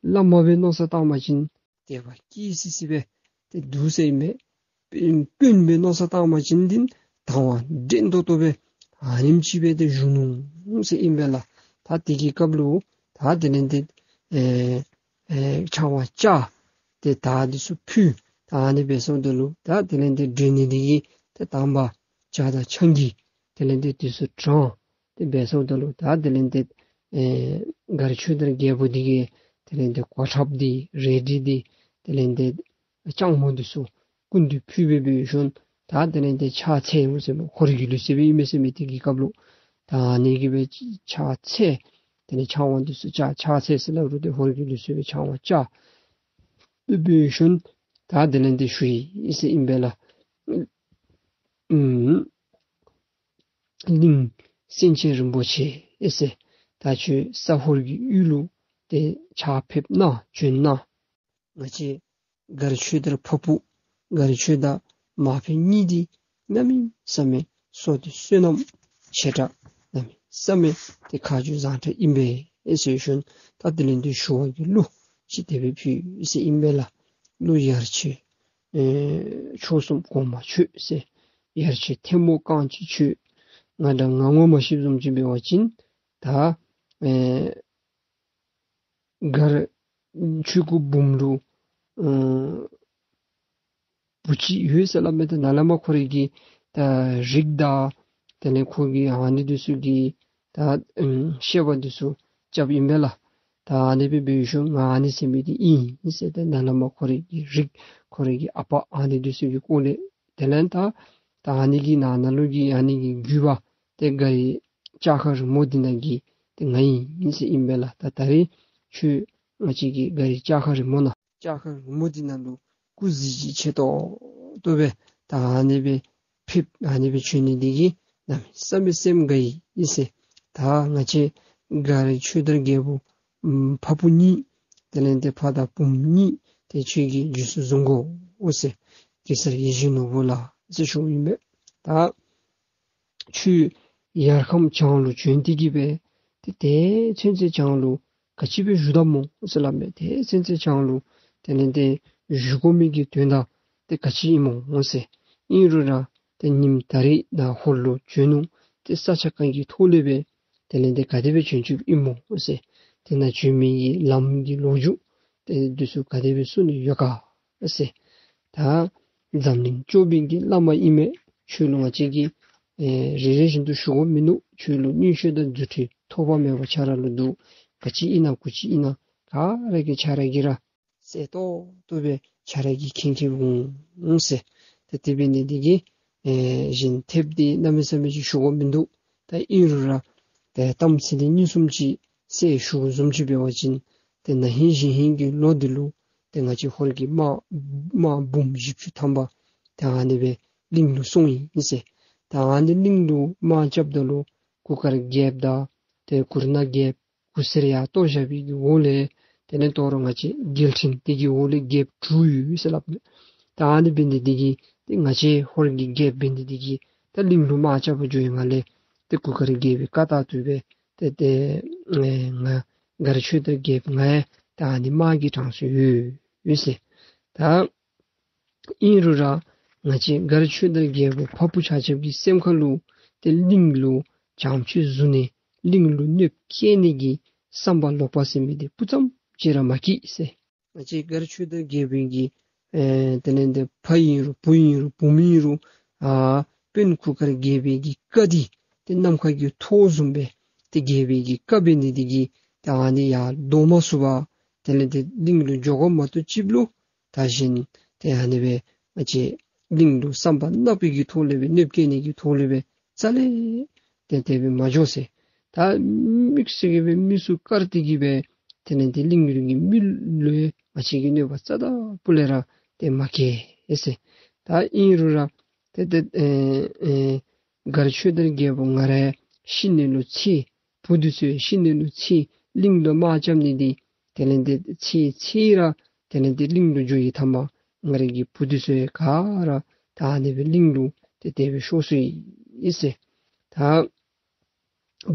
བླ་མ་སྦེ་མནོ་བསམ་བཏང་བ་ཅིན་དད་པ་སྐྱེ་སི་སི་སྦེ་ཏེ་འདུག་ཟེར་ཨིན་པས། དཔོན་དཔོན་སྦེ་མནོ་བསམ་བཏང་བ་ཅིན་འདི་དང་བ་འདྲེན་ཏོག་ཏོ་སྦེ་ཨ་ནེམ་ཅིག་སྦེ་ཏེ་བཞུགས་ནུག་ཟེར་ཨིན་པས་ལགས། ད་དེ་གི་སྐབས་ལུ་ད་དེ་ལས་ཏེ་ཨེ་ཨེ་ཆང་བ་བཅའ། ཏེ་དར་འདི་ཚུ་ཕུལ། ད་ཨ་ནི་འབད་སོངམ་ད་ལུ་ད་དེ་ལས་ཏེ་སྒྲོན་ནེ་འདི་གིས་ཏེ་དང་པ་ཇ་དང་ཆང་གིས་དེ་ལས་ཏེ་འདི་ཚུ་དྲངས། ཏེ་འབད་སོངམ་ད་ལུ་ད་དེ་ལས་ཏེ་ཨེ་མགར་ཆོས་དར་རྒྱལ་པོ་འདི་གིས་དེ་ལས་ཏེ་གོ་ཁྲབ་འདི་རལ་གྲི་འདི་དེ་ལས་ཏེ་ལྕགས་མོ་འདི་ཚུ་སྐུ་མདུན་ཕུལ་སྦེ་འབད་ཞིནམ་ད་དེ་ལས་ཏེ་ཕྱག་འཚལ་འོང་ཟེར་མས། ཧོར་གྱི་ལུགས་སྲོལ་སྦེ་ཨིན་མས་ཟེར་མས། དེ་གི་སྐབས་ལུ་ད་ཨ་ནི་གི་སྦེ་ཕྱག་འཚལ། དེ་ལས་ཆང་བ་འདི་ཚུ་བཅའ། ཕྱག་འཚལ་ཟེར་སླབ་རུང་ཏེ་ཧོར་གྱི་ལུགས་སྲོལ་སྦེ་ཆང་བ་བཅའ་སྦེ་འབད་ཞིནམ་ད་དེ་ལས་ཏེ་ཞུ་ཡི་ཟེར་ཨིན་པས་ལགས། ཨུམ། གླིང་སེང་ཆེན་རིན་པོ་ཆེ་ཨེ་ཟེར། ད་ཁྱོད་ས་ཧོར་གྱི་ཡུལ་ལུ་ཏེ་ཕྱག་ཕེབས་གནང་བྱོན་གནང་། ང་བཅས་མགར་ཆོས་དར་ཕ་བུ་མགར་ཆོས་དར་མ་ཕེབས་གཉིས་འདི་གནམ་མེད་ས་མེད་བསོད་བདེ་བསོད་ནམས་ཆེ་དྲགས་གནམ་མེད་ས་མེད་ཏེ་ཁ་རྗེ་བཟང་དྲགས་ཨིན་པས་ཨེ་ཟེར་ཞིནམ་ད་དེ་ལས་ཏེ་ཞུ་བ་གི་གླུ་ཅིག་དེ་སྦེ་ཕུལ་ཡི་ཟེར་ཨིན་པས་ལགས། གླུ་ཡར་ཆེ་ཨེ་མཆོག་གསུམ་གོང་མ་མཆོད་ཟེར། ཡར་ཆེ་ཐལ་མོ་རྐང་གཅིག་མཆོད། ང་འདྲ་ང་ངོ་མ་ཤེསཔ་བཟུམ་ཅིག་འབད་བ་ཅིན་ད་ཨེ་མགར་ཆོས་སྐུ་འབུམ་ལུ་ཨ་བུ་ཅིག་ཡོད་ཟེར་སླབ་མས། ད་ནཱ་ལས་མར་ཁོ་རའི་གི་ད་རིགས་དང་དེ་ལས་ཁོ་གི་ཨ་ནི་འདི་ཚུ་གི་ད་ཨམ་བཤད་པ་འདི་ཚུ་རྐྱབ་ཨིན་པས་ལགས། ད་ཨ་ནི་སྦེ་འབད་ཞིནམ་ང་ཨ་ནི་ཟེར་མི་འདི་ཨིན་ཟེར་ཏེ་ནཱ་ལས་མར་ཁོ་རའི་གི་རིགས་ཁོ་རའི་གི་ཨ་པ་ཨ་ནི་འདི་ཚུ་གི་སྐོར་ལས་དེ་ལས་ད་ད་ཨ་ནི་གི་ནང་ན་ལུ་གི་ཨ་ནི་གི་རྒྱུད་པ་ཏེ་མགར་བའི་ལྕགས་མཁར་རིང་མོ་འདི་ནང་གི་ཏེ་ང་ཨིན་ཟེར་ཨིན་པས་ལགས། ད་ད་རིས་ཁྱོད་ང་བཅས་ཀྱི་མགར་བའི་ལྕགས་མཁར་རིང་མོ་ནང་ སྐྱ་ཀ་རི་མོ་འདི་ནང་ལུ་སྐུ་གཟི་བརྗིད་ཆེ་ཏོག་ཏོ་སྦེ་ད་ཨ་ནི་སྦེ་ཕེབས། ཨ་ནི་སྦེ་བྱོན་ནི་འདི་གིས་གནམ་མེད་ས་མེད་སེམས་དགའ་ཡི་ཟེར། ད་ང་བཅས་མགར་ཆོས་དར་རྒྱལ་པོ་ཨམ་ཕ་བུ་གཉིས་དེ་ལས་ཏེ་ཕ་དང་བུམོ་གཉིས་ཏེ་ཁྱོད་ཀྱིས་རྗེས་སུ་བཟུང་དགོ་ཟེར། གེ་སར་ཡིད་བཞིན་ནོར་བུ་ལ་ཟེར་ཞུཝ་ཨིན་པས། ད་ཁྱོད་ཡར་ཁམས་བྱང་ལུ་བྱོན་ཏེ་གི་སྦེ་ཏེ་དེ་ཚུན་ཚོད་བྱང་ལུ་ག་ཅི་སྦེ་བཞུགས་དོ་སྨོ་ཟེར་སླབ་མས། དེ་ཚུན་ཚོད་བྱང་ལུ་དེ་ལས་ཏེ་བཞུགས་དགོ་མི་གི་དོན་དག་ཏེ་ག་ཅི་ཨིན་སྨོ་ཟེར། ཨིན་རུང་ར་ཏེ་ཉིནམ་ད་རིས་ནཱ་ཧོར་ལུ་བྱོན་ནུག། ཏེ་ས་ཆ་གང་གི་ཐོག་ལས་སྦེ་དེ་ལས་ཏེ་ག་དེ་སྦེ་བྱོན་བྱོནམ་ཨིན་སྨོ་ཟེར། དེ་ནང་བྱོན་མི་གི་ལམ་གྱི་ལོ་རྒྱུས་ཏེ་འདི་ཚུ་ག་དེ་སྦེ་གསུང་ནི་ཡོད་ག་ཟེར། ད་འཛམ་གླིང་བཅོ་བརྒྱད་ཀྱི་བླ་མ་ཨིན་མས། ཁྱོད་ལུ་ང་བཅས་ཀྱིས་ཨེ་རེ་རེ་བཞིན་དུ་ཞུ་དགོཔ་མིན་ནུག། ཁྱོད་ལུ་མངོན་ཤེས་དང་རྫུ་འཕྲུལ་ཐོགས་པ་མེད་པ་ཁྱོད་ར་ལུ་འདུག། ག་ཅི་ཨིན་ན་གུ་ཅི་ཨིན་ན་ག་ར་གིས་ཁྱོད་ར་གིས་ར་གསལ་ཏོག་ཏོ་སྦེ་ཁྱོད་ར་གིས་མཁྱེན་མཁྱེནམ་འོང་ཟེར། ཏེ་དེ་འབད་ནི་འདི་གིས་ཨེ་གཞན་ཐེབས་འདི་གནམ་མེད་ས་མེད་ཅིག་ཞུ་དགོཔ་མིན་འདུག། ད་ཨིན་རུང་ར་ཏེ་གཏམ་ཚིག་འདི་གཉིས་གསུམ་ཅིག་གསལ་ཞུ་དགོཔ་བཟུམ་ཅིག་འབད་བ་ཅིན་ཏེ་ན་ཧིང་གཞེས་ཧིང་གི་ལོ་འདི་ལུ་ཏེ་ང་བཅས་ཧོར་གྱི་དམག་དམག་འབུམ་བཞི་བཅུ་ཐམ་པ་ཏེ་ཨ་ནི་སྦེ་གླིང་ལུ་སོང་ཡི་ཟེར། ད་ཨ་ནི་གླིང་ལུ་དམག་རྐྱབ་ད་ལུ་གུར་དཀར་རྒྱལཔོ་དང་ཏེ་གུར་ནག་རྒྱལཔོ་གུར་སེར་ཡར་གཏོར་བཞག་པའི་གི་འོག་ལས་དེ་ལས་ད་རུང་ང་བཅས་རྒྱལ་ཕྲན་དེ་གི་འོག་ལས་རྒྱལཔོ་དྲུག་ཡོད་ཟེར་སླབ་མས། ད་ཨ་ནི་འབད་ནི་འདི་གིས་ཏེ་ང་བཅས་ཧོར་གྱི་རྒྱལཔོ་འབད་ནི་འདི་གིས་ད་གླིང་ལུ་དམག་རྐྱབ་པར་འགྱོ་བའི་སྒང་ལས་ཏེ་གུར་དཀར་རྒྱལ་པོའི་བཀའ་ལྟར་དུ་སྦེ་ཏེ་ཏེ་ཨེ་ང་མགར་ཆོས་དར་རྒྱལཔོ་ང་ཡང་ད་ཨ་ནི་དམག་གི་གྲངས་སུ་ཡོད་ཡོད་ཟེར། ད་ཨིན་རུང་ར་ང་བཅས་མགར་ཆོས་དར་རྒྱལ་པོ་ཕ་བུ་ཆ་ཁྱབ་ཀྱི་སེམས་ཁ་ལུ་ཏེ་གླིང་ལུ་བྱང་ཆུབ་བཟུང་ནི་གླིང་ལུ་གནོདཔ་བཀལ་ནི་གི་བསམ་པ་ལོག་པ་ཟེར་མི་འདི་སྤུ་ཙམ་ཅིག་ར་མ་སྐྱེས་ཟེར། ང་བཅས་མགར་ཆོས་དར་རྒྱལ་པོའི་གི་ཨེ་དེ་ལས་ཏེ་ཕ་ཨིན་རུང་བུ་ཨིན་རུང་བུམོ་ཨིན་རུང་ཨ་དཔོན་གུར་དཀར་རྒྱལ་པོའི་གི་བཀའ་འདི་ཏེ་ནམ་མཁའ་གི་ཐོག་བཟུམ་སྦེ་ཏེ་རྒྱལ་པོའི་གི་བཀའ་འབད་ནི་འདི་གིས་ཏེ་ཨ་ནི་ཡར་ལྡོག་མ་ཚུགས་པར་དེ་ལས་ཏེ་གླིང་ལུ་འགྱོ་དགོཔ་མ་གཏོགས་ཅིག་ལུ་ད་གཞན་ཏེ་ཨ་ནི་སྦེ་ང་བཅས་གླིང་ལུ་བསམ་པ་གནག་པའི་གི་ཐོག་ལས་སྦེ་གནོདཔ་བཀལ་ནི་གི་ཐོག་ལས་སྦེ་རྩ་ལས་ཏེ་དེ་སྦེ་མ་འགྱོ་ཟེར། ད་དམིགས་བསལ་གྱི་སྦེ་མི་སུ་བཀར་ཏེ་གི་སྦེ་དེ་ལས་ཏེ་གླིང་ལུ་གི་མི་ལུ་ཡང་ང་བཅས་ཀྱིས་གནོད་པ་རྩ་དང་སྤུ་ལས་ར་ཏེ་མ་བཀལ་ཟེར། ད་ཨིན་རུང་ར་ཏེ་ཏེ་ཨེ་ཨེ་མགར་ཆོས་དར་རྒྱལ་པོ་ང་ར་ཡང་ཤི་ནི་ལུ་ཚེ་བུ་འདི་ཚུ་ཡང་ཤི་ནི་ལུ་ཚེ་གླིང་ལུ་དམག་རྐྱབ་ནི་འདི་དེ་ལས་ཏེ་ཚེ་ཚེ་ར་དེ་ལས་ཏེ་གླིང་ལུ་འགྱོ་ཡི། ཐ་མ་ང་རའི་གི་བུ་འདི་ཚུ་ཡང་ག་ར་ད་ཨ་ནི་སྦེ་གླིང་ལུ་ཏེ་དེ་སྦེ་ཤོར་སོ་ཡི་ཟེར། ད་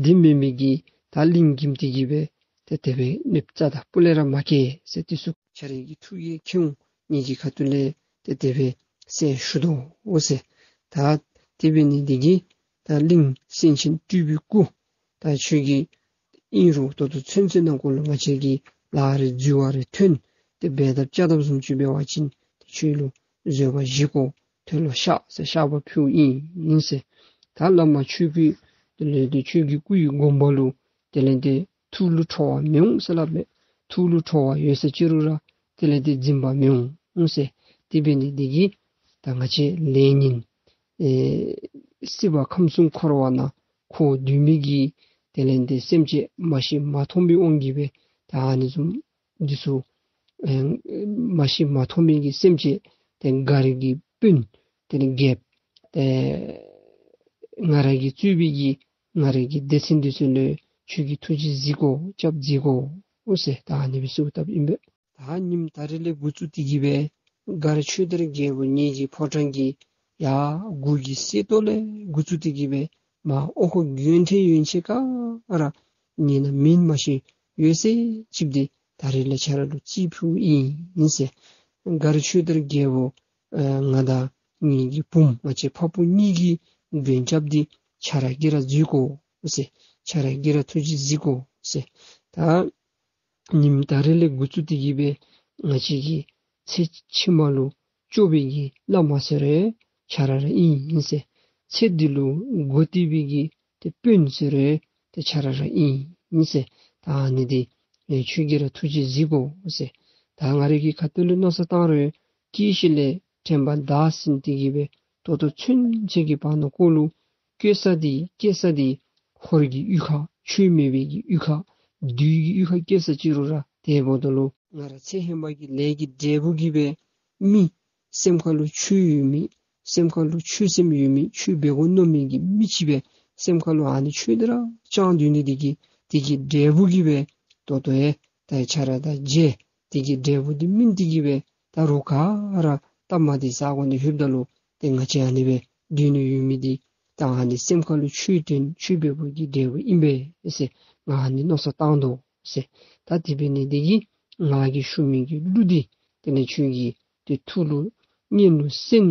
འདི་མེན་མི་གི་ད་གླིང་གིས་དེ་གི་སྦེ་ཏེ་དེ་སྦེ་གནོདཔ་རྩ་དང་སྤུ་ལས་ར་མ་བཀལ་ཟེར། དེ་ཚུ་ཁྱོད་རའི་གི་ཐུགས་ཀྱིས་མཁྱེན་འོང་། ངེ་གི་ཁ་ཐུག་ལས་ཏེ་དེ་སྦེ་གསལ་ཞུ་དོ་འོ་ཟེར། ད་དེ་འབད་ནི་འདི་གིས་ད་གླིང་སེང་ཆེན་སྤྲུལ་པའི་སྐུ་ད་ཁྱོད་ཀྱིས་ཨིན་རུང་ད་ལྟོ་ཚུན་ཚོད་ནང་འཁོད་ལུ་ང་བཅས་ཀྱིས་ལཱ་རེ་འཛོལ་བ་རེ་ཐོན་ཏེ་འབད་དཔ་བཅའ་དཔ་བཟུམ་ཅིག་འབད་བ་ཅིན་ཏེ་ཁྱོད་ལུ་བཟོད་པ་བཞེས་དགོ། མཐོལ་ལོ་བཤགས་ཟེར་བཤགས་པ་ཕུལཝ་ཨིན་ཨིན་ཟེར། ད་བླ་མ་ཁྱོད་ཀྱི་དེ་ལས་ཏེ་ཁྱོད་ཀྱི་སྐུ་ཡི་དགོངས་པ་ལུ་དེ་ལས་ཏེ་ཐུགས་ལུ་ཁྲོ་བ་མི་འོང་ཟེར་སླབ་མས། ཐུགས་ལུ་ཁྲོ་བ་ཡོད་ས་ཅི་རུང་ར་དེ་ལས་ཏེ་འཛིན་པ་མི་འོང་ཟེར། དེ་འབད་ནི་འདི་གིས་ད་ང་བཅས་ལས་ཉོན་ཨེ་སྲིད་པ་ཁམས་གསུམ་འཁོར་བ་ནང་འཁོར་སྡོད་མི་གི་དེ་ལས་ཏེ་སེམས་ཅན་མ་ཤེས་མ་མཐོང་པའི་དབང་གིས་སྦེ་ད་ཨ་ནི་བཟུམ་འདི་ཚུ་ཨེ་མ་ཤེས་མ་མཐོང་མི་གི་སེམས་ཅན་ཏེ་མགར་གྱི་དཔོན་དེ་ལས་རྒྱལཔོ་ཏེ་ང་ར་གིས་གཙོས་པའི་གི་ང་རའི་གི་སྡེ་ཚན་འདི་ཚུ་ལུ་ཁྱོད་ཀྱིས་ཐུགས་རྗེ་གཟིགས་དགོ། སྐྱབས་གཟིགས་དགོ་འོ་ཟེར་ད་ཨ་ནི་སྦེ་གསོལཝ་བཏབ་ཨིན་པས། ད་ཉིནམ་ད་རིས་ལས་འགོ་བཙུགས་ཏེ་གི་སྦེ་མགར་ཆོས་དར་རྒྱལ་པོ་ངེ་གི་ཕོ་བྲང་གི་ཡར་མགུ་གི་གསེར་ཏོག་ལས་འགོ་བཙུགས་ཏེ་གི་སྦེ་མར་ཨོ་ཁོ་གྱོན་ཐེངས་ཡོན་ཆད་ག་ར་ངེ་ནཱ་མེན་མ་ཤེས་ཡོད་ཚད་ཅིག་འདི་ད་རིས་ལས་ཁྱོད་ར་ལུ་རྩིས་ཕུལཝ་ཨིན་ཟེར། མགར་ཆོས་དར་རྒྱལ་པོ་ཨ་ང་དང་ངེ་གི་བུམོ་ང་བཅས་ཕ་བུ་གཉིས་ཀྱི་མགྲོན་སྐྱབས་འདི་ཁྱོད་ར་གིས་ར་མཛད་དགོ་ཟེར། ཁྱོད་ར་གིས་ར་ཐུགས་རྗེ་གཟིགས་དགོ་ཟེར། ད་ཉིནམ་ད་རིས་ལས་འགོ་བཙུགས་ཏེ་གི་སྦེ་ང་བཅས་ཀྱི་ཚེ་ཕྱི་མ་ལུ་སྐྱོབ་པའི་གི་བླ་མ་ཟེར་རུང་ཁྱོད་ར་ར་ཨིན་ཟེར། ཚེ་འདི་ལུ་འགོ་བཏེགས་པའི་གི་ཏེ་དཔོན་ཟེར་རུང་ཏེ་ཁྱོད་ར་ར་ཨིན་ཟེར། ད་ཨ་ནི་འདི་ཨེ་ཁྱོད་ཀྱིས་ར་ཐུགས་རྗེ་གཟིགས་དགོ་ཟེར། ད་ང་རའི་གི་ཁ་ཐུག་ལས་མནོ་བསམ་བཏང་རུང་སྐྱེ་ཤི་ལས་དྲན་པ་བདའ་ཟུན་ཏེ་གི་སྦེ་ད་ལྟོ་ཚུན་ཚོད་ཀྱི་བར་ན་འཁོར་ལུ་སྐྱེ་ས་འདི་སྐྱེ་ས་འདི་ཧོར་གྱི་གཡུས་ཁ་ཆོས་མེད་པའི་གི་གཡུས་ཁ་བདུད་ཀྱི་གཡུས་ཁ་སྐྱེ་ས་ཅི་རུང་ར་དེ་འབདཝ་ད་ལུ་ ང་ར་ཚེ་ཧེ་མ་གི་ལས་ཀྱི་འབྲས་བུ་གིས་སྦེ་མི་སེམས་ཁ་ལུ་ཆོས་ཡོད་མི་སེམས་ཁ་ལུ་ཆོས་སེམས་ཡོད་མི་ཆོས་འབད་དགོ་མནོ་མི་གི་མི་ཅིག་སྦེ་སེམས་ཁ་ལུ་ཨ་ནི་ཆོས་འདི་ར་བཅང་སྡོད་ནི་འདི་གིས་དེ་གི་འབྲས་བུ་གིས་སྦེ་ད་ལྟོ་ཡང་ད་ཁྱོད་ར་དང་མཇལ། དེ་གི་འབྲས་བུ་འདི་སྨིན་ཏེ་གིས་སྦེ་ད་རུང་ག་ར་སྟབས་མ་བདེ་ས་གོ་ནི་ལྷོདཔ་ད་ལུ་ཏེ་ང་བཅས་ཨ་ནི་སྦེ་སྡོད་ནི་ཡོད་མི་འདི་ད་ཨ་ནི་སེམས་ཁ་ལུ་ཆོས་དོན་ཆོས་འབད་བའི་གི་འབྲས་བུ་ཨིན་པས་ཟེར་ང་ཨ་ནི་མནོ་བསམ་བཏང་དོ་ཟེར། ད་དེ་འབད་ནི་འདི་གིས་ང་གིས་ཞུ་མི་གི་གླུ་འདི་དེ་ལས་ཁྱོད་ཀྱིས་ཏེ་ཐུགས་ལུ་སྙན་ལུ་གསན།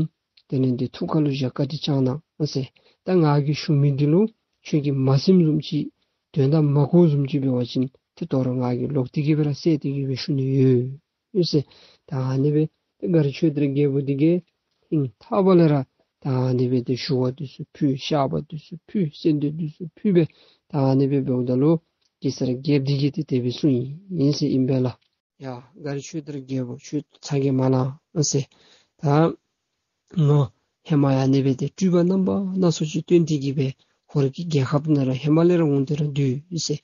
དེ་ལས་འདི་ཐུགས་ཁ་ལུ་བཞག་བཀའ་དྲིན་བསྐྱང་གནང་ཟེར། ད་ང་གིས་ཞུ་མི་འདི་ལུ་ཁྱོད་ཀྱིས་མ་སེམས་བཟུམ་ཅིག་དོན་དག་མ་གོ་བཟུམ་ཅིག་འབད་བ་ཅིན་ཏེ་དོ་རུང་ང་གིས་ལོག་སྟེ་གིས་སྦེ་ར་བསལ་ཏེ་གིས་སྦེ་ཞུ་ནི་ཡོད་ཟེར། ད་ཨ་ནི་སྦེ་ཏེ་མགར་ཆོས་དར་རྒྱལ་པོ་འདི་གིས་ཧིང་ཐག་པ་ལས་ར་ད་ཨ་ནི་སྦེ་ཏེ་ཞུ་བ་འདི་ཚུ་ཕུལ། བཤགས་པ་འདི་ཚུ་ཕུལ། གསོལ་འདེབས་འདི་ཚུ་ཕུལ་སྦེ་ད་ཨ་ནི་སྦེ་འབདཝ་ད་ལུ་གེ་སར་རྒྱལཔོ་འདི་གིས་ཏེ་དེ་སྦེ་གསུངས་ཡི་ཟེར་ཨིན་པས་ལགས། ཡ་མགར་ཆོས་དར་རྒྱལ་པོ་ཁྱོད་ཚ་གྱང་མ་ལང་ཟེར། ད་ང་ཧེ་མ་ཡང་ཨ་ནི་སྦེ་ཏེ་སྤྲུལ་པ་རྣམ་པ་སྣ་ཚོགས་ཅིག་སྟོན་ཏེ་གིས་སྦེ་ཧོར་གྱི་རྒྱལ་ཁབ་ནང་ར་ཧེ་མ་ལས་ར་འོང་སྟེ་ར་སྡོད་ཡི་ཟེར།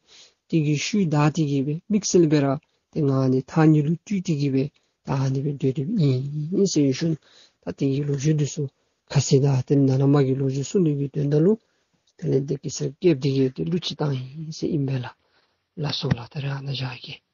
དེ་གི་ཤུལ་བདའ་སྟེ་གིས་སྦེ་དམིགས་བསལ་སྦེ་ར་ཏེ་ང་ཨ་ནི་ཐག་ཉེ་ལུ་སྤྲུལ་ཏེ་གིས་སྦེ་ད་ཨ་ནི་སྦེ་སྡོད་སྡོདཔ་ཨིན་ཟེར་ཞུ་ནི། ད་དེ་གི་ལོ་རྒྱུས་འདི་ཚུ་ཁ་གསལ་དང་ཏེ་ནཱ་ལས་མར་གྱི་ལོ་རྒྱུས་གསུང་ནི་གི་དོན་དག་ལུ་དེ་ལས་འདི་གེ་སར་རྒྱལཔོ་འདི་གིས་ཏེ་གླུ་ཅིག་བཏང་ཡི་ཟེར་ཨིན་པས་ལགས། ལགས་སོ་ལགས། ད་རེས་ཨ་ནཱ་བཞག་གེ།